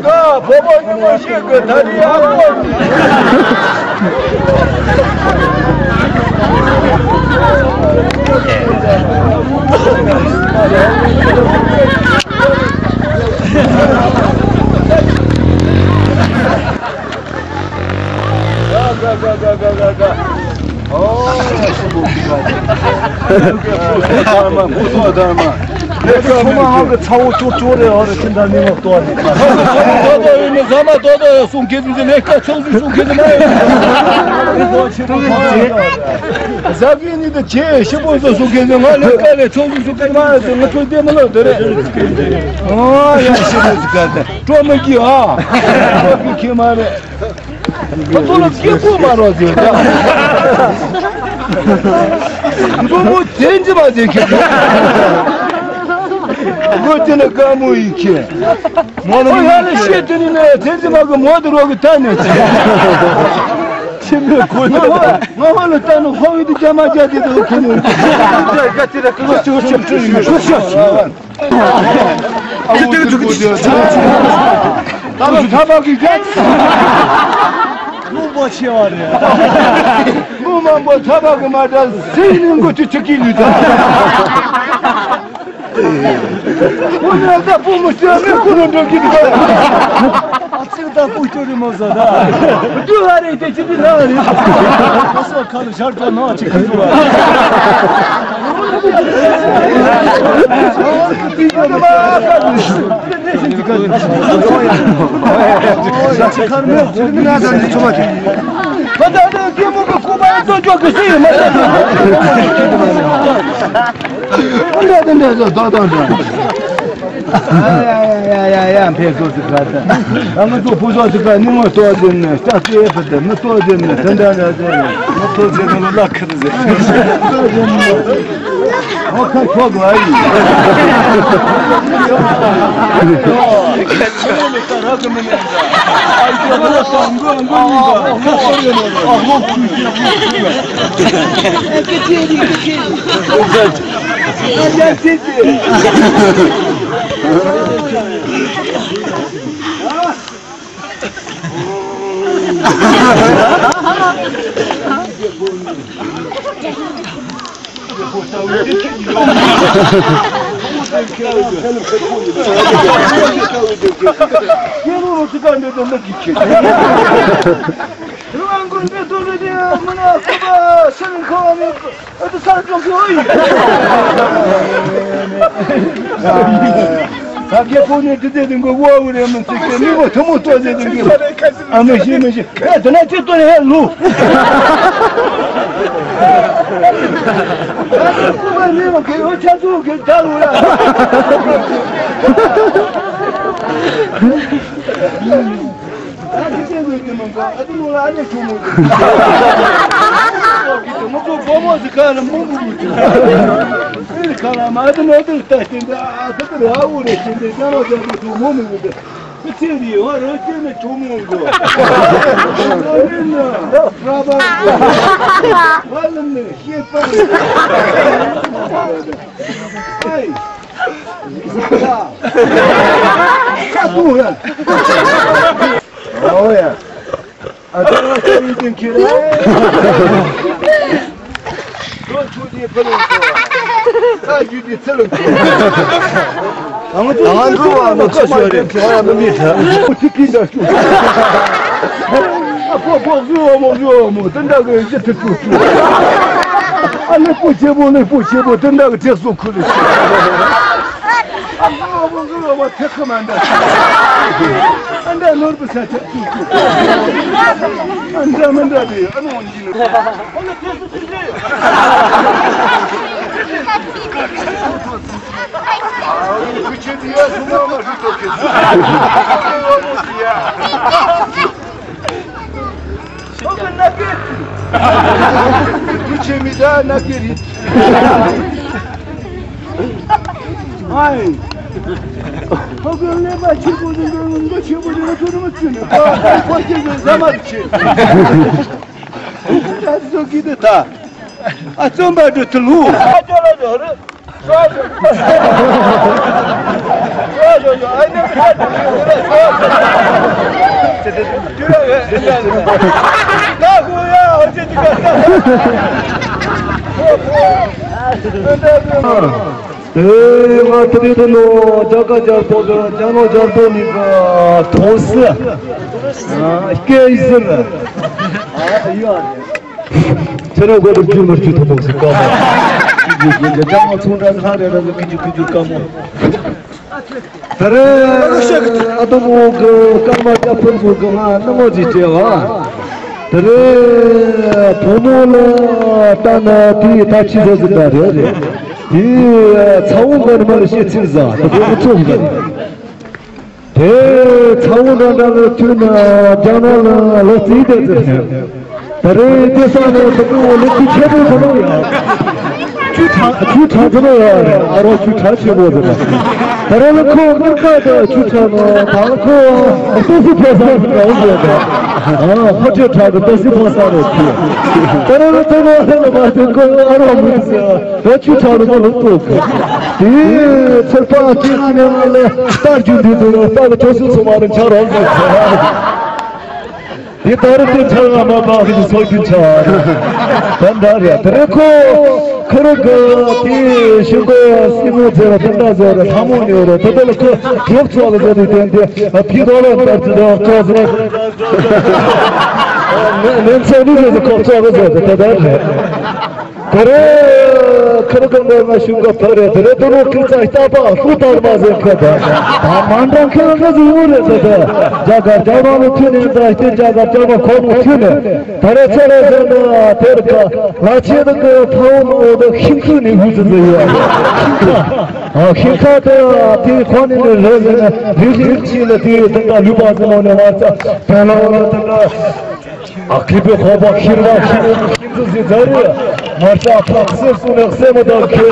ད་བོད་པ་ཉུང་ཤས་ཀྱི་ད་རེས་ཨ་ཕོ། ཚང་མ་ཧང་གི་ཚ་བོ་ཅོར་ཅོར་རེད། ཨ་རེ་ཁྱིམ་ད་མི་མ་གཏོགས་ནི། ཏོ་ཏོ་ཡོད་ནི་ཟ་མ་ཏོ་ཏོ་ཡོད་སོང་ཁེ་ཟིན་ཟིན་ལས་ཀ་ཆོག་ཟིན་སོང་ཁེ་ཟིན་མ་ཡོད། ཟ་གི་ནི་ད་ཆེ་ཤི་པོ་ཟོ་སོང་ཁེ་ཟིན་ང་ལས་ཀ་ལས་ཆོག་ཟིན་སོང་ཁེ་ཟིན་མ་ཡོད། ང་ཚོ་བདེ་མ་ལོ་དེ་རེད། ཨོ་ཡ་ཤི་པོ་ཟིན་ག་ད་སྤྲོ་མི་གི་ཨ་ཁེ་མ་རེད། ཁོ་ཚོ་ལ་སྐྱེ་སྒོ་མ་རོགས་ཟེར་ཡ། མགོ་མོ་བཙན་འཛིན་མ་ཟེར་ཁྱེད། མགོ་བཙན་ན་དཀའ་མོ་ཡིན་ཁྱེད། མོ་ལ་ཡ་ལ་བཤད་དེ་ནི་ནས་བཙན་འཛིན་མ་གི་མོ་དེ་རོགས་གི་ད་ནས། ཁྱེད་མི་གོ་ཡ། ང་ཧ་ལ་ད་ནི་ཧོ་ཡི་དུ་རྒྱ་མ་རྒྱ་དེ་དུ་ཁྱེད་ནི། ད་དེ་ད་ཁོ་ཚོ་ཅོ་ཅོ་ཅོ་ཅོ་ཅོ། ད་ལོ་ཐ་མག་གི་རྒྱ། ལུང་པ་ཆེ་བ་རེད། ལུང་མང་པོ་ཐ་མག་གི་མ་འདྲ་སྲིད་ནི་མགོ་ཆུ་ཆུ་ཀི་ལུས་ད། ཁོ་ནི་ད་པུ་མི་ཤེས་ནི་ཁོ་ནི་འགྲོ་གི་འདུག་ཨ་ཙི་ད་པུ་ཅོ་རི་མོ་ཟ་ད། དུ་ཧ་རེ་དེ་ཅི་དུ་ན་རེ། ཁ་སོ་ཁ་ལ་ཞར་ད་ན་ཅི་ཁི་འདུག་ད་རྒྱལ་པོ་ནས་དེ་དེ་དེ་མགོ་བོ་བོ་རེ་མི་ཚིག་གི་མི་མགོ་ཐུ་མོ་ལྟོ་ཟེར་དེ་གི་ཨ་མི་ཤི་མི་ཤི་ཨེ་དེ་ན་ཅི་ལྟོ་རེ་ཧེ་ལུ། ཨ་ནི་ཀུ་མ་མི་མ་གི་འོ་ཆ་ཚུགས་གི་ད་ལུ་ཡ། ཨོ་ཡ། ཨ་ད་ར་ཚ་ཡི་དེ་ཁྱེར། ལོ་ཆུ་དེ་ཕ་ལུང་ཚོ། ཚ་རྒྱུད་དེ་ཚ་ལུང་ཚོ། ང་ཚོ་ང་ཚོ་བ་ནོ་ཁ་ཤོར་རེད། ཁྱེད་ཡ་མི་མི་ཚ། ཁོ་ཅི་ཀི་འདྲ་ཤུ། ཨ་ཁོ་ཁོ་ཟུ་མོ་ཟུ་མོ་དེ་འདྲ་གི་ཅི་ཐུ་ཆུ་ཆུ། ཨ་ལེ་པོ་ཆེ་པོ་ལེ་པོ་ཆེ་པོ་དེ་འདྲ་གི་ཏེ་སུ་ཁུ་ལེ། ཨ་ཟུ་མོ་ཟུ་མོ་ཐེ་ཁ་མ་འདྲ། ཨ་འདྲ་ནོར་བུ་ས་ཆ། ཨའི། ཧོ་གི་ཀླད་པ་ཆེན་པོ་འདི་འདི་འདི་ཆེན་པོ་འདི་ཚོ་རུ་མ་ཚུད་ནས་ཁོ་ཁོ་ཁྱེད་ཚོ་ཟ་མ་ཆེ། ད་ཚོ་གི་འདི་ད་ཨ་རྩོམ་པ་འདྲ་དུ་ལུ། ཨ་ཅོ་ལ་ཅོ་རེ། ཟ་ཅོ་ཟ་ཅོ་ཨ་ནི་ཟ་ཅོ་ཟ་ཅོ། ད་ཧུ་ཡ་ཨོ་ཅེ་ཅི་ག་ད། ཨེ་ང་དེ་རིང་ནོ་རྒྱ་གར་རྒྱལ་པོ་གི་རྒྱ་ནག་རྒྱལ་པོ་ནི་གི་ཐོག་སི་སྐད་ཟེར། ཁྱེད་རང་གོ་དུ་རྒྱུ་མར་རྒྱུ་ཐོག་སི་ཀ་མ། རྒྱ་མ་ཚོང་འདྲ་ལྷ་རེ་རེ་ལ་ཀི་ཅུ་ཀི་ཅུ་དཀའ་མོ། ད་རེས་ཨ་དོ་མོ་གི་སྐར་མ་རྒྱ་ཕུན་ཚོགས་གི་ང་སྣང་ངོ་ཅིག་བྱས་བ། ད་རེས་བུ་མོ་ལ་ལྟ་ན་དེའི་ད་ཆི་ཟེར་ཟིན་པ་རེད། དེའི་ཚ་བོ་འགའ་ནི་མ་ལ་བཤད་ཚིག་ཟ་ད་དེ་མི་ཚོགས་གི། དེ་ཚ་བོ་འདྲ་འདྲ་ལ་མཐུད་ན་རྒྱ་ནག་ལ་ལོ་རྩིས་དེ་ཚོ་ད་རེས་དེ་ས་ནས་ད་དུང་ལོ་རྒྱུས་ཆེ་པོ་ཁོ་ན་ཡང་ཆུ་ཁྲག་ཆུ་ཁྲག་ཚོ་ཡོད་རེད། ཨ་རོགས་ཆུ་ཁྲག་ཆེ་པོ་ཟེར་ད་རེས་ལ་ཁོ་དངུལ་ཁང་དུ་ཆུ་ཁྲག་ནང་ད་ལ་ཁོ་ལྟོ་སི་ཕོ་ས་ཟེར་ཡོང་དགོས་ད། ཨ་ཧོ་ཅེ་ཁྲག་གི་ལྟོ་སི་ཕོ་ས་རེད་ཁོ། ད་རེས་ལ་ཐོག་མ་ལ་མ་ཐོན་ཁོ་ཨ་རོགས་མི་ཟེར། ད་ཆུ་ཁྲག་ལ་མ་ལོག་ཐོག་གི། དེ་ཚོད་པ་སྐྱེས་ནས་ང་ལ་རྟ་རྒྱུག་འདི་དུས་ན་རྟ་གི་གྲོ་སུ་ཚོ་མ་རུ་འཆར་རོགས་ཟེར་ཚེ། དེ་ད་རུ་དེ་འཆར་བ་མ་པ་གི་སོ་རྒྱུ་འཆར་བ་རེད། ད་འདྲ་རེད། དེ་རེད་ཁོ། ཁོ་རུ་གི་དེ་ཤི་གོ་སི་མོ་ཟེར་བ་དེ་འདྲ་ཟེར་བ་ལྷ་མོ་ནི་རེད། དེ་དེ་ལ་ཁོ་གྲོགས་ཚོགས་ལ་ཟེར་དུས་དེ་འདི་ཕི་རོ་ལ་འདར་ཚེ་འདྲ་བ་ཁོ་ཟེར། མེ་མཚན་ནི་རེད་ཁོ་ཚོགས་ལ་ཟེར་དེ་དེ་འདྲ་རེད། ད་རེས་ཁ་ར་གང་འདྲ་ང་ཞུ་ག་ད་རེས་ད་རེས་ད་རུང་ཁྱེད་ཚ་ལྟ་བ་ལྷུ་དར་མ་ཟེར་ཁ་ད། ད་མ་འདྲ་ཁྱེད་ང་ཟིག་ཡོད་རེད་ད་ད། རྒྱ་གར་རྒྱ་རོང་ལ་ཐུག་ནས་ད་ཁྱེད་རྒྱ་གར་རྒྱ་རོང་ཁོ་མོ་ཐུག་ནས་ད་རེས་ཚེ་རེ་ཟེར་ན་དེར་ཁ་ལ་ཆེ་ད་གི་ཕ་བོ་མ་བོ་ད་ཤིང་ཁུ་ནས་ཧུ་ཙི་ཙི་ཡོད་ཤིང་ཁ། ཨ་ཤིང་ཁ་ད་དེ་ཁོ་ནས་ནས་རེད་ཟེར་ན་རིག་རིག་ཆེ་ལ་དེ་ད་ད་ལུས་པ་ཟེར་ནོ་ནས་མ་ཚ་ད་ལ་བ་ལ་ད་ད། ཨ་ཁི་པའི་ཁོག་པ་ཁྱེར་བ་ཁྱེར་བ་ཁྱེར་ཚུལ་ཟིག་ཟ་རེ། མ་རྩ་ཕག་སེ་སུ་ནས་སེ་མོ་དང་ཁེ།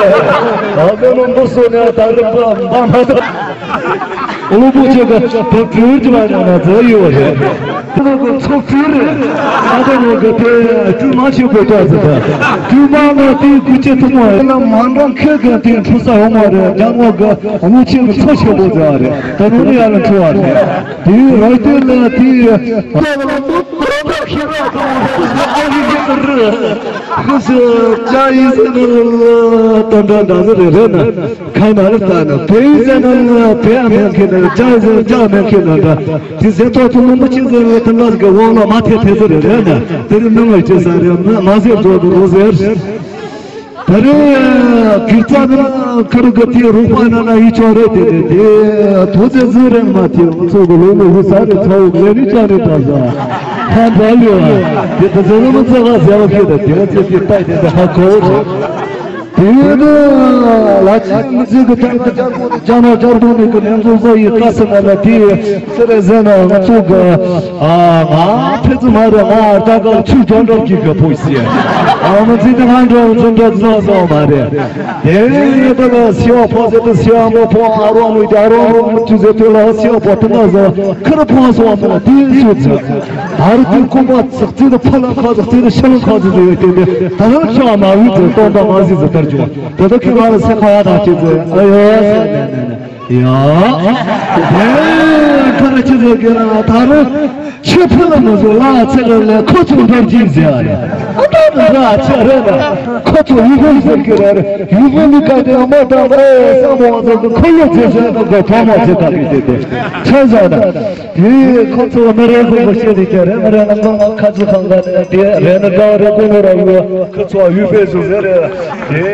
ཨ་ཟེ་ནོ་འབུ་སུ་ནས་ད་རི་པ་འབའ་མ་ད། ཀླུ་པོ་ཆེ་ག་ད་བྲུལ་གྱི་མ་ཉག་ན་ཟེ་ཡོད་རེད། ཀླུ་པོ་ཚོགས་བྲུལ་རེད། ཨ་ད་ནོ་ག་དེ་དཀྱུས་མ་ཆེ་པོ་ཏོག་ཟེ་ད། དཀྱུས་མ་ང་དེའི་ཀུ་ཅེ་ཐུ་མོ་ཡིན་ན་མ་འདྲ་ཁེ་ག་དེ་འཁྲུ་ས་ཡོང་མ་རེད། རྒྱ་ངོ་ག་ཀླུ་ཆེ་གི་ཚོ་ཆེ་པོ་ཟེ་རེད། ད་ནོ་ནི་ཡ་ལ་འཁྲུ་བ་རེད། དེའི་རོ་དེ་ལ་དེའི། ཁོ་ཚོ་ཅ་ཡི་ཟེར་ན་ལ་དོན་དག་འདྲ་ཟེར་རེད་ན། ཁ་ན་ལ་ལྟ་ན་བེ་ཡི་ཟེར་ན་ལ་བེ་ཨ་མེན་ཁེ་ན་ཅ་ཡི་ཟེར་ཅ་མེན་ཁེ་ན་འདྲ། དེ་ཟེར་ཐོག་ཚོ་མང་པོ་ཅི་ཟེར་རེད། དེ་ལ་གི་དབང་ལ་མ་ཐེ་ཐེ་ཟེར་རེད་ན། དེ་རིང་མི་ངར་ཅི་ཟེར་རེད་ན་མ་ཟེར་བཟོ་དུ་རོ་ཟེར། ད་རེས་གིར་ཙ་ན་ཁར་གི་དེ་རུ་པ་ན་ན་ཡི་ཆོ་རེ་དེ་དེ་དེ་ཐོ་ཙེ་ཟི་རེན་མ་དེ་ཚོ་གི་ལོ་ངོ་ཧུ་ས་རེ་ཚ་བོ་ལེ་རི་ཅ་རེ་ད་ཟ་ཧ་འདྲ་ལེ་བ་དེ་ད་ཟེ་ནོ་མ་ཙེ་བ་ཟེ་བ་ཁེ་ད་དེ་བ་ཙེ་དེ་ཏའི་དེ་ད་ཧ་གོ་རེ། དེ་ནི་ལ་ཆེན་མི་ཚེ་གི་ད་ད་ཅ་གོ་ད་ཅ་ན་ཅར་དོ་ནི་གི་ལེན་ཚོ་ཟ་ཡི་ཀ་ས་ན་ན་དེ་ཙེ་རེ་ཟེ་ན་ང་ཚོ་གི་ཨ་ང་ཕེ་ཙི་མ་རེད། ང་ད་ག་ཆུ་རྒྱང་འགྲམ་གྱི་ག་ཕོ་ཤི། ཨ་མ་ཙི་ད་ང་འགྲོ་ཙི་འགྲོ་ཙི་ལ་ཟ་མ་རེད། དེ་ནས་ད་ག་སི་བ་ཕོ་ཟེར་ཏེ་སི་བ་མོ་ཕོ་ཨ་རོ་མོ་ཨ་རོ་མོ་ཆུ་ཟེར་ཏེ་ལ་སི་བ་ཕོ་ཏི་ན་ཟ་ཁར་ཕོ་སོ་མོ་དེ་ཚོ་ཚ། ཨ་རུ་དེ་ཁོ་པ་ཙག་ཙི་ད་ཕ་ལ་ཁ་ཙག་ཙི་ད་ཤ་ལ་ཁ་ཙི་ཟེར་ཡོད་དེ་ད་ད་ལ་ཁྱོད་མ་བུ་ཙི་སྟོན་པ་མ་ཟི་ཟི་ལྟར་བྱུང་། དེ་ད་ཁྱོད་ང་ལ་སེ་ཁ་ཡ་ད་ཁྱེད་ཙི་ཨ་ཡོ་ཟེར་ནས་ནས་ནས། ཡ། དེ་ཁ་ཆེ་ཟེར་གི་ར་ད་རུ་ཆེ་ཕུ་ལ་མ་ཟོ་ལ་ཚེ་ལ་ལ་ཁོ་ཚོ་འདྲ་གྱིས་ཟེར་རེ། ཨ་ད་འདྲ་ཆེ་རེ་ན་ཁོ་ཚོ་ཡུ་གུ་ཟེར་གི་ར་རེ། ཡུ་གུ་ནི་ཀ་དེ་མ་ད་རེ་ས་མོ་ཚོ་གི་ཁོ་ལོ་ཚེ་ཟེར་ན་གོ་ཐོ་མ་ཚེ་ད་གི་དེ་དེ་ཆེ་ཟ་ན། དེ་ཁོ་ཚོ་མི་རེ་གོ་གོ་ཤེས་རེ་གི་རེ་མི་རེ་ན་ང་ཁ་ཚུ་ཁང་ག་དེ་རེ་ན་ག་རེ་གོ་ནོ་ར་ཡུ་ཁོ་ཚོ་ཡུ་པེ་ཟོ་ཟེར་རེ། དེ་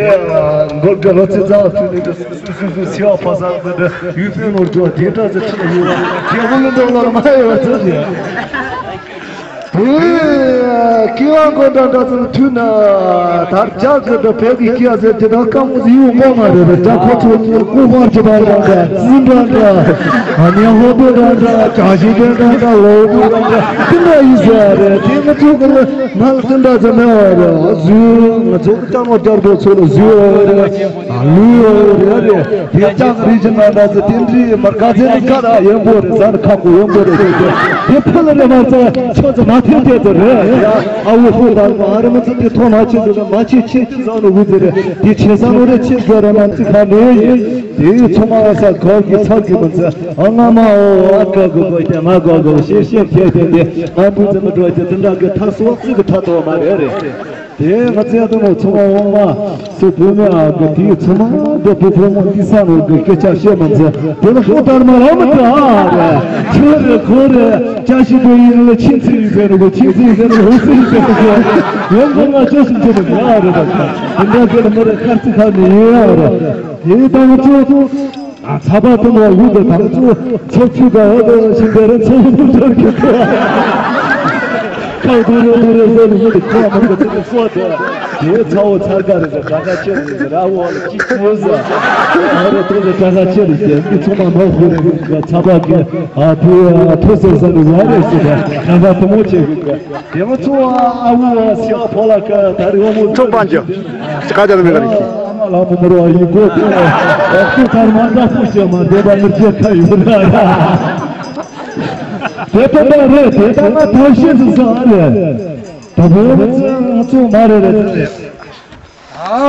མགོ་གི་ལོ་ཚེ་ཟ་ཚུ་ནི་གི་སུ་སུ་སུ་སི་བ་ཕ་ས་ཟེར་ཏེ་ཡུལ་དཔོན་ནོར་འགྲོ་དེ་འདྲ་ཟེར་ཁྲིད་ཡོད་རྒྱལ་པོ་ལ་འདོགས་ལ་མ་ཡོད་ཚོད་ཡ། ཧེ། ཀི་བ་མགོ་འདྲ་འདྲ་ཚོ་མཐུད་ན་དར་ལྕག་གི་འདྲ་བལ་གི་ཀི་ཡ་ཟེར་གྱི་ད་ཀ་མོ་ཟི་ཡོང་གོ་མ་རེད། ད་ཁོ་ཚོ་ཀུ་ཧོར་གྱི་འདྲ་འདྲ་ཙི་འདྲ་འདྲ་ཨ་ནི་ཧོ་དོ་འདྲ་འདྲ་ཅ་ཞི་འདྲ་འདྲ་ལོ་དོ་འདྲ་འདྲ་ཀི་འདྲ་ཡི་ཟེར་རེད། དེ་ང་ཚོ་གི་ལ་མ་ལ་ཙི་འདྲ་ཙི་མེད་བ་རེད། ཟུ་ང་ཚོ་གི་ལྕགས་མོ་རྒྱལ་པོ་ཚོ་ལ་ཟུ་བ་རེད། ལུས་ཡོད་རེད། དེ་ལྕགས་རིགས་ཀྱི་ནང་འདྲ་ཟེར་དེ་འདྲའི་མར་ག་ཚོད་ནི་ཁ་ར་ཡོན་པོ་རེད། ཟ་ནི་ཁ་ཁོ་ཡོན་པོ་རེད་ཟེར་ཏེ། དེ་ཕུ་ལ་རེ་མ་ཚ་ཆོ་ཚ་མ་ཐེ་ཐེ་ཚོ་རེད། ཡ་ཨ་བུ་ཧུ་དང་ཨ་རི་མ་ཚ་དེ་ཐོ་མ་ཆེ་ཟེར་ན་མ་ཆེ་ཆེ་ཆེ་ཟ་ནི་བུ་ཟེར་རེད། དེ་ཆེ་ས་ནོ་རེ་ཆེ་ཟེར་རེ་མ་ཚི་ཁ་ནི་ཡིན། དེ་ཚོ་མ་བ་ས་གོ་གི་ཚ་གི་མ་ཚ་ཨ་ང་མ་འོ་ཨ་ཀ་གོ་གོ་ཏེ་མ་གོ་གོ་ཤེ་ཤེ་ཐེ་ཐེ་དེ་ང་བུ་ཚ་མ་འགྲོ་ཏེ་དེ་འདྲ་གི་ཐ་སོ་ཚི་གི་ཐ་ཐོ་མ་རེད་རེད། དེ་ང་ཚོའི་ཨ་ཏི་མོ་ཚོ་མ་འོང་མ་སོ་བུ་མོ་ཨ་གི་དེའི་ཚོ་མ་འདི་བུ་བུ་མོ་འདི་ས་ནོ་གི་སྐད་ཆ་བཤད་མ་མཛད། དེ་ལ་ཤོག་དར་མ་ར་མི་དྲ་རེད། ཁྱོད་རེད་ཁོ་རེད། ཅ་ཞིག་པོ་ཡིན་ལ་ཆིན་ཚི་ཡིན་ཟེར་ནོ་གི་ཆིན་ཚི་ཡིན་ཟེར་ནོ་ཧུ་སི་ཡིན་ཟེར་ནོ་གི་ཡོང་གི་ང་ཅོ་སུ་ཅོ་མི་ཡ་རེད། ད་ཁ་འདི་འདྲ་གི་ལ་མི་རེད། ཁར་ཚི་ཁ་ནི་ཡོད་ཡ་རེད། དེ་དང་ཚོ། ཨ་ཚ་བ་དུ་མ་ལུ་དེ་དང་ཚོ་ཚོ་ཚུ་ག་འོ་དེ་ཤིང་དེ་རེ་ཚོ་ཚོ་ཚོ་གི་ཁ་དུ་རེ་དུ་རེ་ཟེར་ནི་དེ་ཁོ་མ་གི་དེ་ཚོ་དེ་དེ་ཚ་བོ་ཚར་ག་རེ་ཟེར་དྲ་ཁ་ཆེ་རེ་ཟེར་ར་བོ་ལ་ཅི་ཚོ་ཟེར་ཨ་རེ་དེ་ལ་དྲ་ཁ་ཆེ་རེ་ཟེར་མི་ཚོ་མ་ནོར་ཧུ་རེ་ཚ་བ་གི་ཨ་དེ་ཐོ་ཟེར་ཟེར་ནི་ཡ་རེ་ཟེར་དྲ་ཁ་དུ་མོ་ཆེ་གི་དེ་མ་ཚོ་ཨ་བོ་སི་ཨ་ཕོ་ལ་ཀ་ད་རི་བ་མོ་ཚོ་པན་ཇོ། ཅི་ཀ་ཅ་ནི་མི་ག་རི། ཨ་མ་ལ་མོ་མོ་རོ་ཨ་ཡི་གོ་ཏེ་ཨ་ཁུ་ཐར་མ་འདྲ་པོ་ཞེ་མ་དེ་བ་མི་རྒྱལ་ཁ་ཡོད་ན་ར། དེ་ལྟ་བ་རེད། དེ་ལྟ་ང་ཐབས་ཤེས་སུ་བཟང་རེད། ད་བོད་མི་ཚོ་ང་ཚོ་མ་རེད་རེད་རེད། ཨ་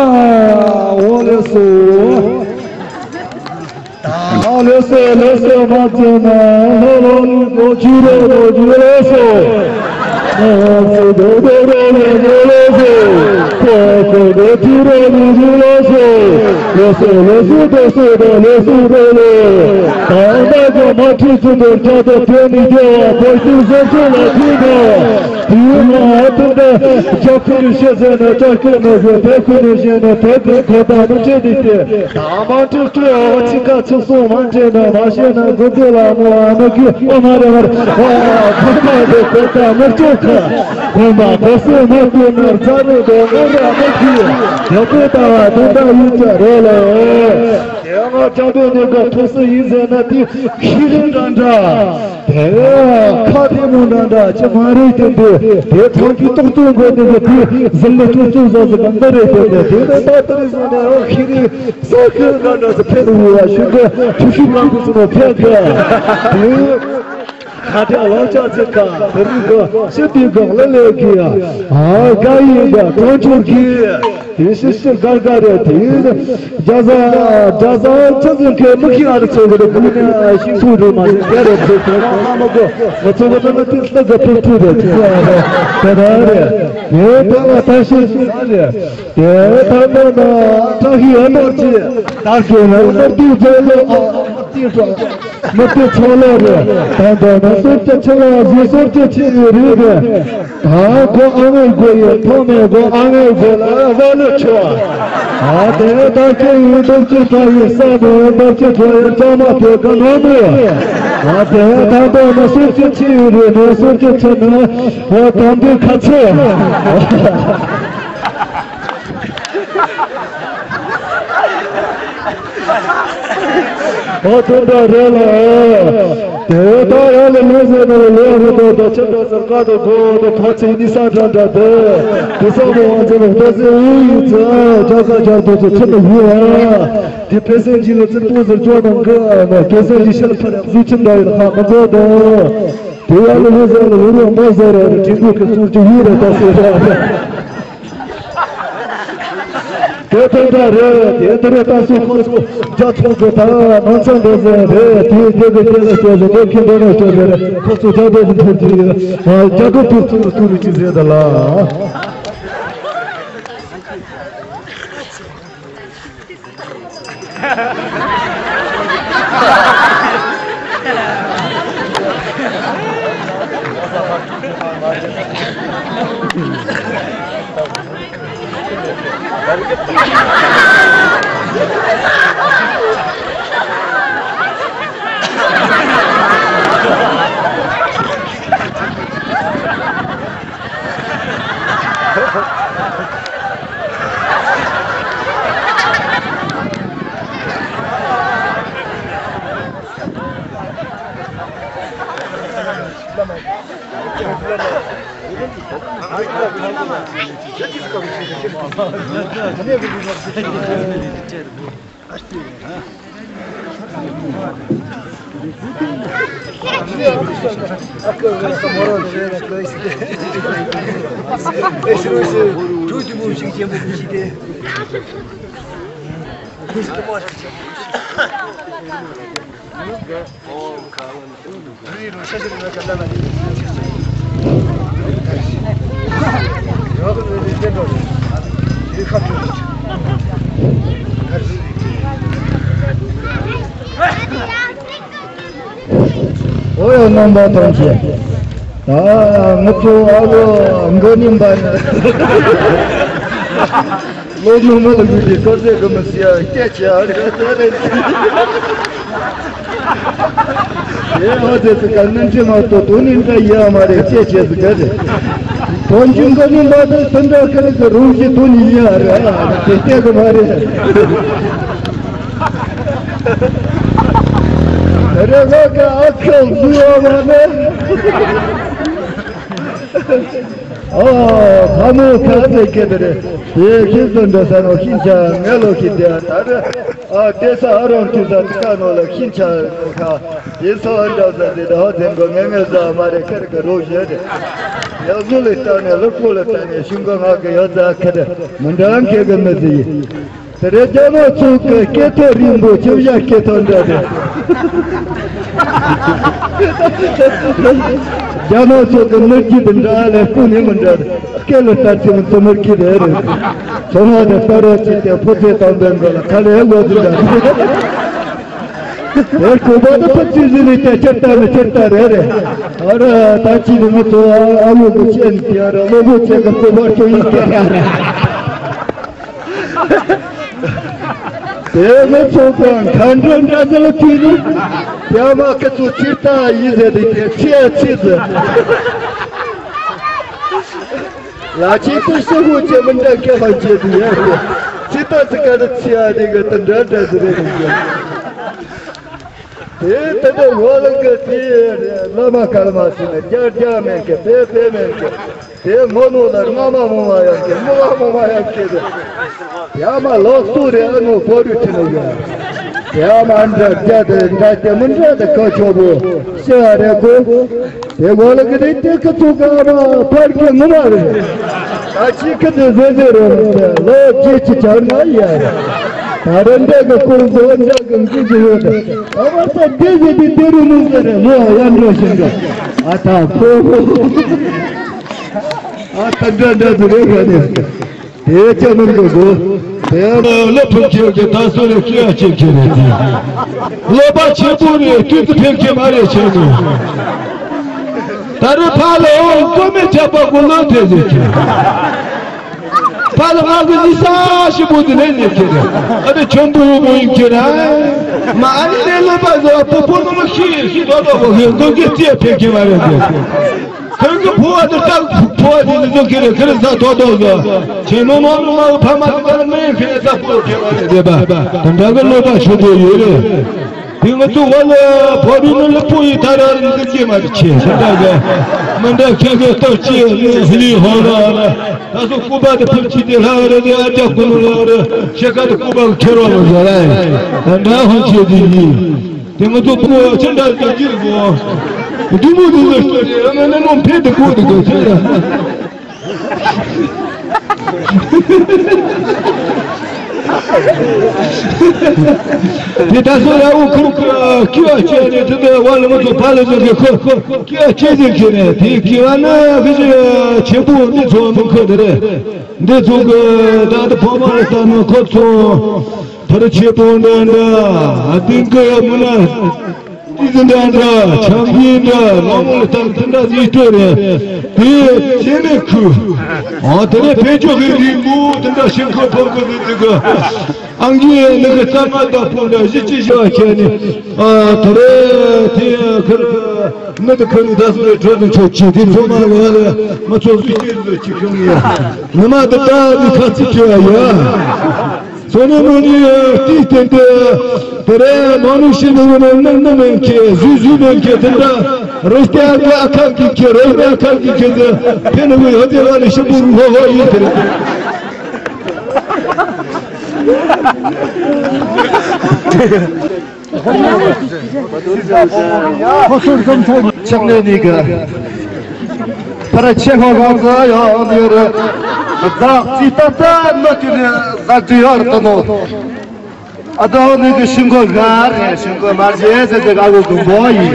འོ་ལེ་སོ། ཨ་ལེ་སོ་ལེ་སོ་མ་ཙེ་ན་ལོ་ལོ་ལི་ལོ་ཇུ་རོ་ལོ་ཇུ་ལེ་སོ། ཨ་སོ་དོ་དོ་རོ་ལེ་ལོ་ལེ་སོ། ཁོ་ཁོ་དོ་ཇུ་རོ་ལི་ཇུ་ལེ་སོ། ལེ་སོ་ལེ་སོ་དོ་སོ་དོ་ལེ་སོ་རོ་ལེ། ད་ད་གོ་མ་ཁྲི་ཚུ་དོ་ཅ་དོ་དེ་ནི་རྒྱལ་བ་ཁོ་ཤུ་ཟེར་ཚུ་ལ་ཁྲི་དོ། དེའི་ནང་ཨ་ཐུང་དང་རྒྱ་ཁུ་ནས་བཤད་ཟེར་ན་རྒྱ་ཁུ་མ་ཟེར། དེ་ཁུ་ནས་བཤད་ན་དེ་ཁུ་ཁོ་ད་མི་བྱེད་དེ་དེ། ད་མ་ཐུག་ཐུག་ཨ་ཅི་ཁ་ཚུགས་སོང་མ་བྱེད་ན་མ་བཤད་ན་དགོན་སྡེ་ལ་མོ་ཨ་མ་གི་ཨོ་མ་རེ་བར་ཨ་ཁོ་མ་དེ་ཁོ་ད་མི་ཆོག་ཁ་ཁོ་མ་ཁོ་སོ་མ་ཁོ་ན་རྩ་རེ་དོ་ང་ར་མ་གི་ཡ་ཁོ་ད་བ་དོན་དག་ཡིན་ཅག་རེ་ལ། དེ་ང་ཅག་དོ་ནས་ག་ཐུགས་སུ་ཡིན་ཟེར་ན་དེ་ཤི་རེ་འདྲ་འདྲ། དེ་ཁ་དེ་མོ་འདྲ་འདྲ་ཅི་མ་རེད་དེ་འདུག་དེ་ཐང་གི་ཏོག་ཏོག་དགོས་ནི་གི་དེ་ཟི་ལི་ཏོག་ཏོག་ཟ་ཟི་གང་འདྲ་རེད་དེ་དེ་དེ་ནས་ད་དེ་རིང་སོང་ནས་ཨོ་ཁི་རི་ས་ཁི་འདྲ་འདྲ་ཟི་ཕེ་རུ་བ་ཤུ་གི་ཐུ་ཤུ་ལང་གི་སུ་ནོ་ཕེ་གི་དེ་ཁ་དེ་ལོ་ཅག་ཚེ་ཁ་དེ་རིང་གི་ཤི་དེ་གི་ལ་ལེ་གི་ཨ་ག་ཡི་གི་གྲོང་ཆོར་གི་དེ་ཤི་ཤི་དགའ་དགའ་རེད། དེ་རྒྱ་བཟའ་རྒྱ་བཟའ་ཆ་ཚང་གི་མི་ཤི་ཨ་རི་ཚོ་གི་དགུ་ནས་ཤིང་ཐུག་རུ་མ་ཟིན་ག་རེད། དེ་ཚོ་ང་མ་གོ་ང་ཚོ་གི་ནང་དེ་ལྟ་གི་ཐུག་ཐུག་རེད། དེ་ཚོ་ཨ་རེད་དེ་ད་རེད། དེ་ད་ང་ད་ཤི་ཤི་ཨ་རེད། དེ་ད་ནོ་ན་ད་ཤི་ཨ་ནོ་ཅི་ད་ཤི་ན་ནོ་དུ་ཚོ་ལོ་ཨ་ཨ་ཏི་ཧྲ། མི་དེ་ཚོ་ལོ་རེད། ད་འདོད་ན་སོར་གྱི་ཆེ་ལ་བཟོ་སོར་གྱི་ཆེ་ཡི་རེད་རེད། ད་གོ་ཨ་ངའི་གོ་ཡི་ཐོག་ནས་གོ་ཨ་ངའི་གོ་ལ་བ་ལུ་ཆོ། ཨ་དེ་ད་ཁྱེད་ཡི་འདུག་ཅི་ད་ཡི་ས་ནས་འདུག་ཅི་ཐོ་ཡི་ཅ་མ་ཐོ་ག་ནོ་མི། ཨ་དེ་ད་འདོད་ན་སོར་གྱི་ཆེ་ཡི་རེད་ནས་སོར་གྱི་ཆེ་ནས་ཧོ་དམ་པའི་ཁ་ཚེ། ཨོ་དེ་འདྲ་རེད་ལ། དེ་ད་ཡ་ལ་ལོ་ཟེར་ན་ལོ་རེ་དོ་དོ་ཆེ་འདྲ་ཟེར་ཀ་དོ་གོ་དོ་ཁོ་ཚེ་ནི་ས་འདྲ་འདྲ་དེ། དེ་ས་མོ་ཝང་ཚེ་ལོ་ཏོ་ཟེར་ཨུ་ཡི་ཚེ་ཇ་ས་ཇ་དོ་ཚེ་ཆེ་ནི་ཡུ་ཨ། དེ་ཕེ་སེན་ཇི་ལོ་ཚེ་པོ་ཟེར་ཅོ་ནང་གི་ཨ་ན་ཕེ་སེན་ཇི་ཤལ་ཕ་ར་ཟུ་ཆེ་འདྲ་ཡོད་ཁ་མ་ཚོ་དོ། དེ་ཡ་ལ་ལོ་ཟེར་ལ་ལོ་རེ་མོ་ཟེར་ར་ཅི་འདུག་གི་ཚུར་ཅི་ཡུ་རེ་ད་ཟེར་ར། དེ་དོན་དག་རེད། དེ་དེ་རེད། ད་སུ་ཁོ་ཚོ་རྒྱ་ཚོགས་ཀྱི་ད་ནང་ཚན་འགྲོ་ཟེར་རེད། དེ་དེ་གི་དེ་ལ་སྐྱོ་ཟེར་དེ་ཁྱི་འདོད་ན་སྐྱོ་ཟེར་ཁོ་ཚོ་རྒྱ་སྡོད་ཀྱི་འཐོར་གྱི་རྒྱ་གི་ཐུར་ཐུར་ཐུར་གྱི་ཟེར་ད་ལ། ཨོ་ཡ། རྣམ་པ་ཐམས་ཅད། ད་ང་ཚོ་ཨ་ལོ་མགོ་རྙིང་པ་ནི། ལོ་ནུ་མ་ལ་གུས་ཏེ་ཀོ་ཟེ་གི་མི་སྲིད་ཡ་སྐད་ཆ་ཨ་རེ་ཟེར་རེད། ཨེ་ཨོ་ཟེར་ཟེར་ག་ནི་འདྲི་མ་གཏོགས་དོན་ནི་འདྲ་ཡ་མ་རེད། སྐད་ཆ་ཟེར་ག་རེད། དོན་གྱི་མགོ་རྙིང་པ་དང་དེ་འདྲ་ཁ་རེ་གི་རུང་ཞིག་དོན་ཡིན་ཡ་རེད། ཨ་དེ་སྐད་གི་མ་རེད། རེ་ལོ་གི་ཨ་ཁུ་བཟོས་བ་མ་ནི། ཨོ། ལྷ་མོ་ཁ་ཟེར་སྐད་དེ་རེད། དེ་ཁྱེད་ཚོ་འདྲ་ས་ནོ་ཤིན་ཆ་ངེ་ལོ་ཤི་དེ་ད་རེད། ཨ་དེ་ས་ཨ་རོང་དུ་ས་ཏི་ཀ་ནོ་ལ་ཤིན་ཆ་ཁ། དེ་ས་འདྲ་ས་དེ་ད་ཧོ་དེ་མགོ་ངེ་ངེ་ཟ་མ་རེད། ཁེར་གི་རོ་བཞི་རེད། ཡག་བཟོ་ལས་ལྟ་ནས་ལོ་ཁོ་ལ་ལྟ་ནས་ཤིང་གི་ང་གི་ཡོད་ཟ་ཁ་དེ་མི་འདྲ་ཁེ་གི་མི་ཟི་ཡི། དེ་རེད། རྒྱ་ནག་ཚོ་གི་སྐེ་ཐོག་རིང་པོ་ཆུ་བཞག་སྐེ་ཐོག་འདྲ་རེད། རྒྱ་ནག་ཚོ་གི་ནུར་གྱི་དེ་འདྲ་ལས་སྤུ་ནི་མི་འདྲ་རེད། སྐེ་ལ་ལྟར་ཚེ་མི་ཚེ་མུར་གྱི་རེད་རེད། ཚོ་ང་དེ་ལྟ་རོགས་ཀྱི་དེ་ཕོ་ཚེ་དང་ལྡན་དགོས་ལ་ཁ་ལས་ལོ་དེ་འདྲ་རེད། དེ་སྐུ་པ་དེ་ཕ་ཚིག་ཟིན་ནས་དེ་ཁྱེར་ལྟ་ནི་ཁྱེར་ལྟ་རེད་རེད། ཨ་ར་ད་ཅི་ནི་ང་ཚོ་ཨ་ལོ་གི་ཆེན་དེ་ཨ་ར་ལོ་གི་ཆེ་གི་སྐུ་པ་ཁྱོད་ཡིན་སྐད་ར་རེད། དེ་ནི་ཚོགས་པ་མཁའ་འགྲོ་འདྲ་ཟེར་ལ་ཐུག་ནི། ཡ་མ་ཁི་ཚོ་ཕྱིར་ལྟ་ཡིན་ཟེར་དེ་དེ་ཚེ་ཚེ་ཟེར། ལ་ཆེ་ཚོ་ཤི་བོ་ཆེ་མི་འདྲ་སྐད་ལ་བྱེད་དུ་ཡ། ཚེ་ལྟ་ཚེ་ག་རེ་ཚེ་ཡ་དེ་གི་དེ་འདྲ་འདྲ་ཟེར་རེད་གི། དེ་དེ་འདྲ་བ་ལ་གི་དེ་བླ་མ་ཀརྨ་ཟེར་ན་རྒྱ་རྒྱ་མེད་གི། དེ་དེ་མེད་གི། དེ་ངོ་ནོ་ལ་རྔ་མ་མོ་མ་ཡང་གི། མོ་མ་མོ་མ་ཡང་གི། ཡ་མ་ལོག་སུ་རེ་ཨ་ནོ་བོ་རུ་ཁྲི་ནོ་ཡ། ཡ་མ་འདྲ་རྒྱ་དེ་འདྲ་དེ་མི་འདྲ་དེ་ཀ་ཆོ་བོ་ཤི་ཨ་རེ་གོ། དེ་གོ་ལ་གི་དེ་དེ་ཀ་ཚོ་ག་མ་ཕར་གི་ངོ་མ་རེད། ཨ་ཅི་ཀི་དེ་ཟེ་ཟེ་རོ་རེད། ལོ་ཅི་ཅི་ཆར་ན་ཡ། ད་རེ་འདྲ་གི་ཀུན་བཟོ་འདྲ་གི་འགུ་ཅི་ཡོད། ཨ་བ་ད་དེ་ཟེ་དེ་དེ་རུ་མི་ཟེར་རེད། ལོ་ཡ་འགྲོ་ཤིང་གི། ཨ་ད་ཕོ། ཨ་ད་འདྲ་འདྲ་དུ་རེ་ར་རེ། དེ་ཅག་མིན་གི་གོ། དེ་ལ་ལོ་ཕུན་ཁྱེད་ཀྱི་ད་སོ་རེ་སྐྱེ་ཡ་ཆེ་ཁྱེད་རེད་དེ། ལོ་པ་ཆེན་པོ་རེད། དུས་དུ་ཕེབས་ཀྱི་མ་རེད་ཆེན་མོ། ད་རེས་ཕ་ལ་འོང་ཀོ་མེ་ཆ་པ་གོ་ལོ་དེ་ཟེར་ཁྱེད། ཕ་ལ་ང་གི་ནི་ས་ཞིག་པོ་དེ་ལས་ནས་ཁྱེད་རེད། ཨ་དེ་ཆེན་པོ་བོ་ཡིན་ཁྱེད་ར། མ་ཨ་ནི་ནས་ལོ་པ་ཟོ་པོ་པོ་ནོ་ལ་ཤི་ཤི་དོ་དོ་བོ་ཧེ་ཀོ་གེ་ཅེ་ཕེབས་ཀྱི་མ་རེད་དེ། ཁོང་གི་ཕོ་བ་དེ་ལྟ། ཕོ་བ་དེ་ནི་ཚོ་ཁེ་རེ་ཁེ་རེ་ས་དོ་དོ་གི། ཁྱེད་མོ་མོ་མོ་མ་ཕ་མ་དེ་ལ་མེ་ཁེ་རེ་ས་ཕོ་ཁེ་མ་རེ་རེ་བ། དེ་འདྲ་གི་ལོ་པ་ཆེ་དེ་ཡོད་རེད། དེ་ང་ཚོ་བ་ལ་ཕོ་རུ་ནི་ལ་ཕོ་ཡི་ཐ་ར་རི་འདི་ཀྱེ་མ་རེ་ཆེ་ཤ་ད་གི། མི་འདྲ་ཁྱེད་གི་ལྟ་ཅི་ནི་ཧི་ལི་ཧོ་ལ་ལ། ད་སོ་སྐུ་པ་དེ་ཕུར་ཆི་དེ་ལྷ་རེ་དེ་ཨ་ཅག་ཀུ་ནུ་ལ་རེ་ཤེ་ཁ་དེ་སྐུ་པ་ཁེ་རོ་ལ་ཟ་ལ། དེ་འདྲ་ཧོན་ཆེ་དེ་ཡིན། དེ་ང་ཚོ་ཕོ་ཆེན་འདྲ་དེ་ཅི་རེད་གོ། དུ་མོ་དུ་ལ་ཤོད་དེ་ཨ་མ་ནེ་མོ་ཕེ་དེ་གོ་དེ་གོ་ཆེ་ཡ། དེ་ད་སོ་ཡ་འུ་ཁུར་ཁུར་ཀི་བ་ཆེ་ནི་དེ་དེ་བ་ལ་ང་ཚོ་ཕ་ལ་ཚོ་གི་ཁོ་ཀི་བ་ཆེ་ཟིག་ཁྱེར་ནས་དེ་ཀི་བ་ན་གི་ཆེ་པོ་འདི་ཚོ་མི་ཁོ་དེ་རེད། འདི་ཚོ་གི་ད་ད་ཕོ་མ་ལ་ལྟ་ན་ཁོ་ཚོ། ཕར་ཆེ་པོ་འདྲ་འདྲ། ཨ་ཏིང་ཀ་ཡ་མུ་ན། ཏི་ཙི་འདྲ་འདྲ། ཆང་གི་འདྲ། མ་མོ་ལ་ཐང་ཙི་འདྲ་ཡི་སྤྲོད་རེད། དེ་ཅེ་ནེ་ཁུ། ཨ་དེ་རེད། ཕེ་ཅོ་གི་རིང་མོ་དེ་འདྲ་ཤིང་ཁོ་ཕོར་གི་དེ་དེ་གི། ཨང་གི་ནི་གི་ཙ་མ་ད་ཕོ་འདྲ་ཞི་ཅི་ཞི་བ་ཁྱེད་ནི། ཨ་དེ་རེད། དེ་ཁར་མི་དེ་ཁར་ནི་ད་སུ་རེད། གྲོད་ནི་ཆོག་ཅི་དེ་ཚོ་མ་ལ་ལ་མ་ཚོགས་སུ་སྐྱེས་འདུག་ཅི་ཁྱོད་ཡ། ནི་མ་དེ་ད་ནི་ཁ་ཚིག་ཁྱོད་ཡ། སོ་ནམ་ནི་ཏིས་ཏེ་ཏེ། དེ་རེ་མ་ནུ་ཤི་ནུ་ནུ་ནུ་ནུ་མེན་ཁེ་ཟུ་ཟུ་མེན་ཁེ་དེ་འདྲ། རེ་སྟེ་ཨ་ཁ་གི་ཁེ་རེ་ཨ་ཁ་གི་ཁེ་ཟེ། ཕེ་ནུ་ཡོ་དེ་ར་ནི་ཤི་བུ་རུ་ཧོ་ཧོ་ཡི་དེ་རེ། ཆག་ནས་ནི་ག་ཕར་ཆེ་ཧོ་རང་ག་ཡོང་ནི་རེད། བདག་ཅི་ལྟ་ལྟ་ནོ་ཅི་ནི་བདག་ཅི་ཡོད་དོ་ནོ། ཨ་དོ་ནི་གི་ཤིང་གོ་ག་རེ་ཤིང་གོ་མར་ཇེ་ཟེར་ཏེ་ག་གོ་གུམ་བོ་ཡི།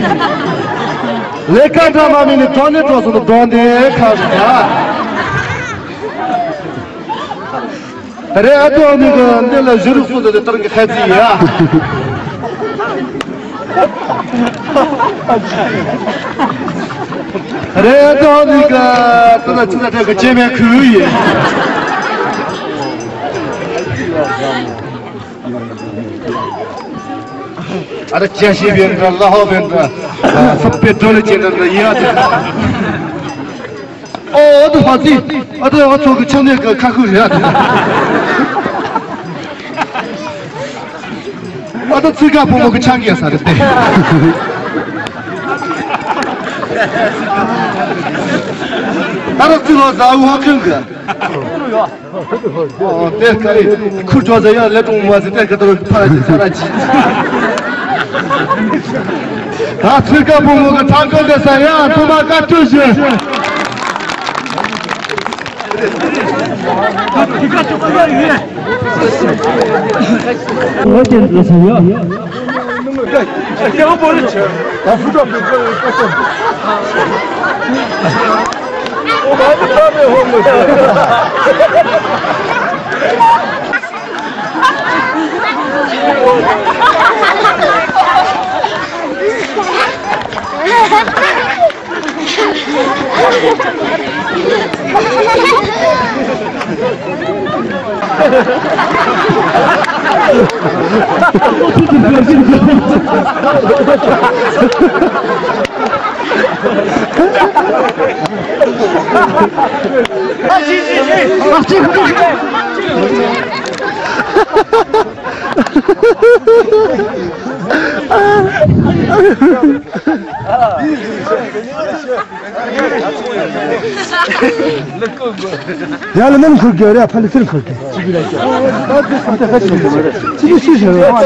ལེ་ཀ་འདྲ་མ་མི་ནི་དོ་ནི་དོ་སོ་ནི་དོ་ནི་ཁ་རུ་ག་ད་རེས་ཨ་ཏོ་ནི་གི་འདི་ལ་བཞུགས་རོགས་སོང་དུ་དེ་ལྟར་གི་ཁ་ཚིག་ཡ། རེད་དོ་ནི་ག་ཏུ་ན་ཅི་ན་ཏྲ་གི་ཅེ་མེ་ཁུ་ཡི། ཨ་ད་ཅ་ཤི་བེན་ཏྲ་ལ་ཧོ་བེན་ཏྲ་སབ་པེ་ཏྲོ་ལེ་ཅེ་ཏྲ་ཡ་ཏི། ཨོ་ཨ་ད་ཧ་ཏི་ཨ་ད་ཨ་ཚོ་གི་ཆ་ནེ་གི་ཁ་ཁུ་རེད་ཨ་ད། ཨ་ད་ཚིག་ཁ་ཕོ་མོ་གི་ཆང་གིས་ས་རེད་དེ། ཨ་ད་ཚིག་ལོ་ཟ་འུ་ཧོ་ཁང་གི། ཨོ་དེ་ཁ་རེད། ཁུར་ཅོ་ཟ་ཡ་ལེ་ཀྲོང་མ་ཟི་དེ་ཁ་ཏོ་ཕ་ར་ཅི་ས་ར་ཅི། ད་ཚིག་ཁ་ཕོ་མོ་གི་ཐང་ཀ་གི་ས་ཡ་ཐོ་མ་ཀ་ཏུ་ཞུ། ཡ་ལ་ནམ་ཁུར་གི་རེ་ཕ་ལི་ཚིར་ཁུར་གི། ཅི་གི་ཤི་ཤི་རེད།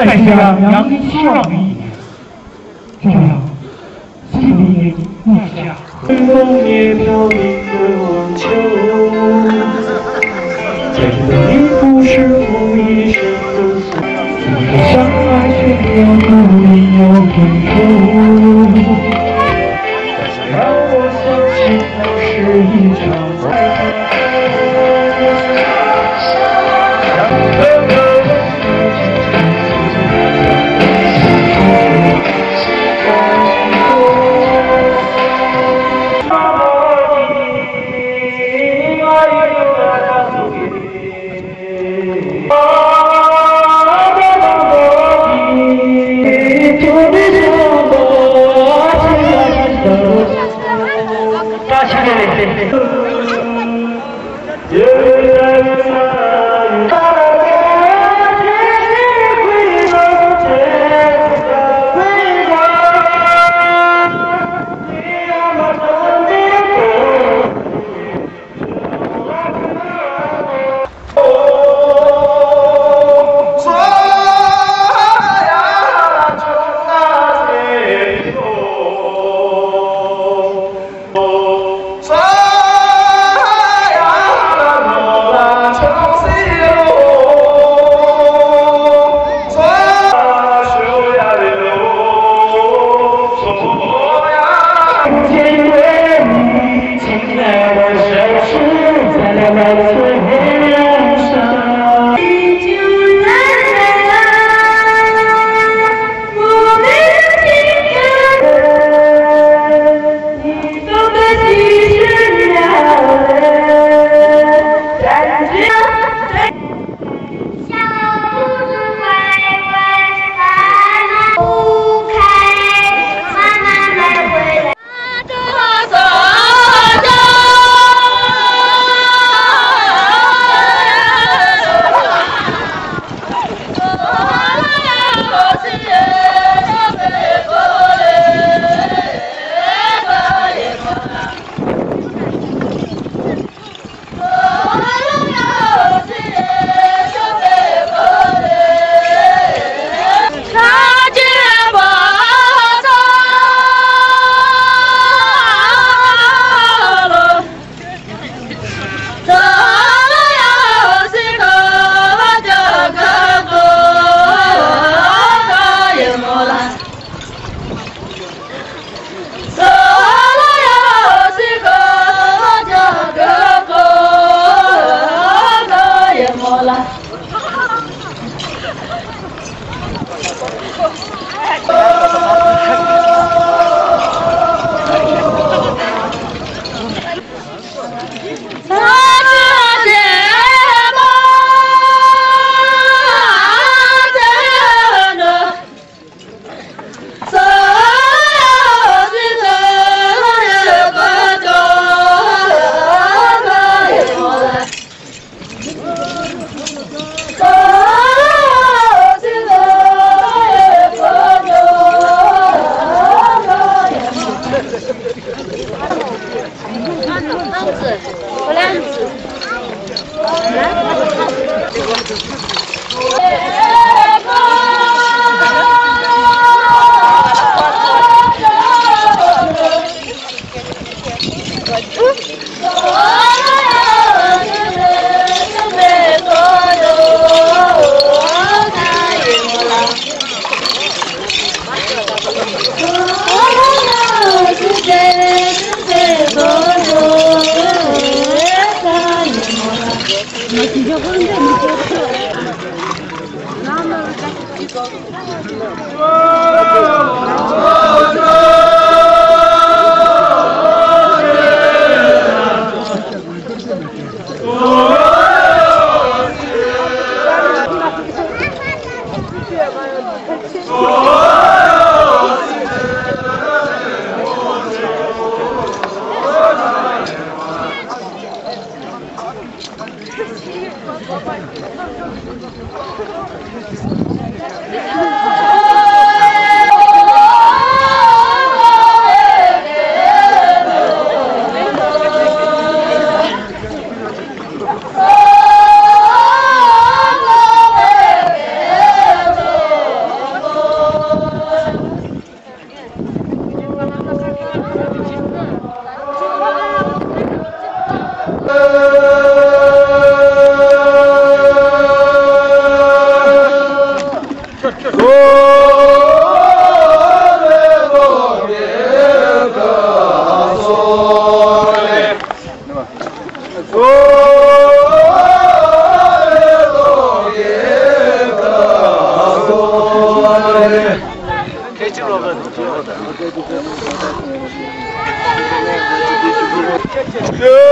在下杨七郎。 这样，请你入下。ཡོ།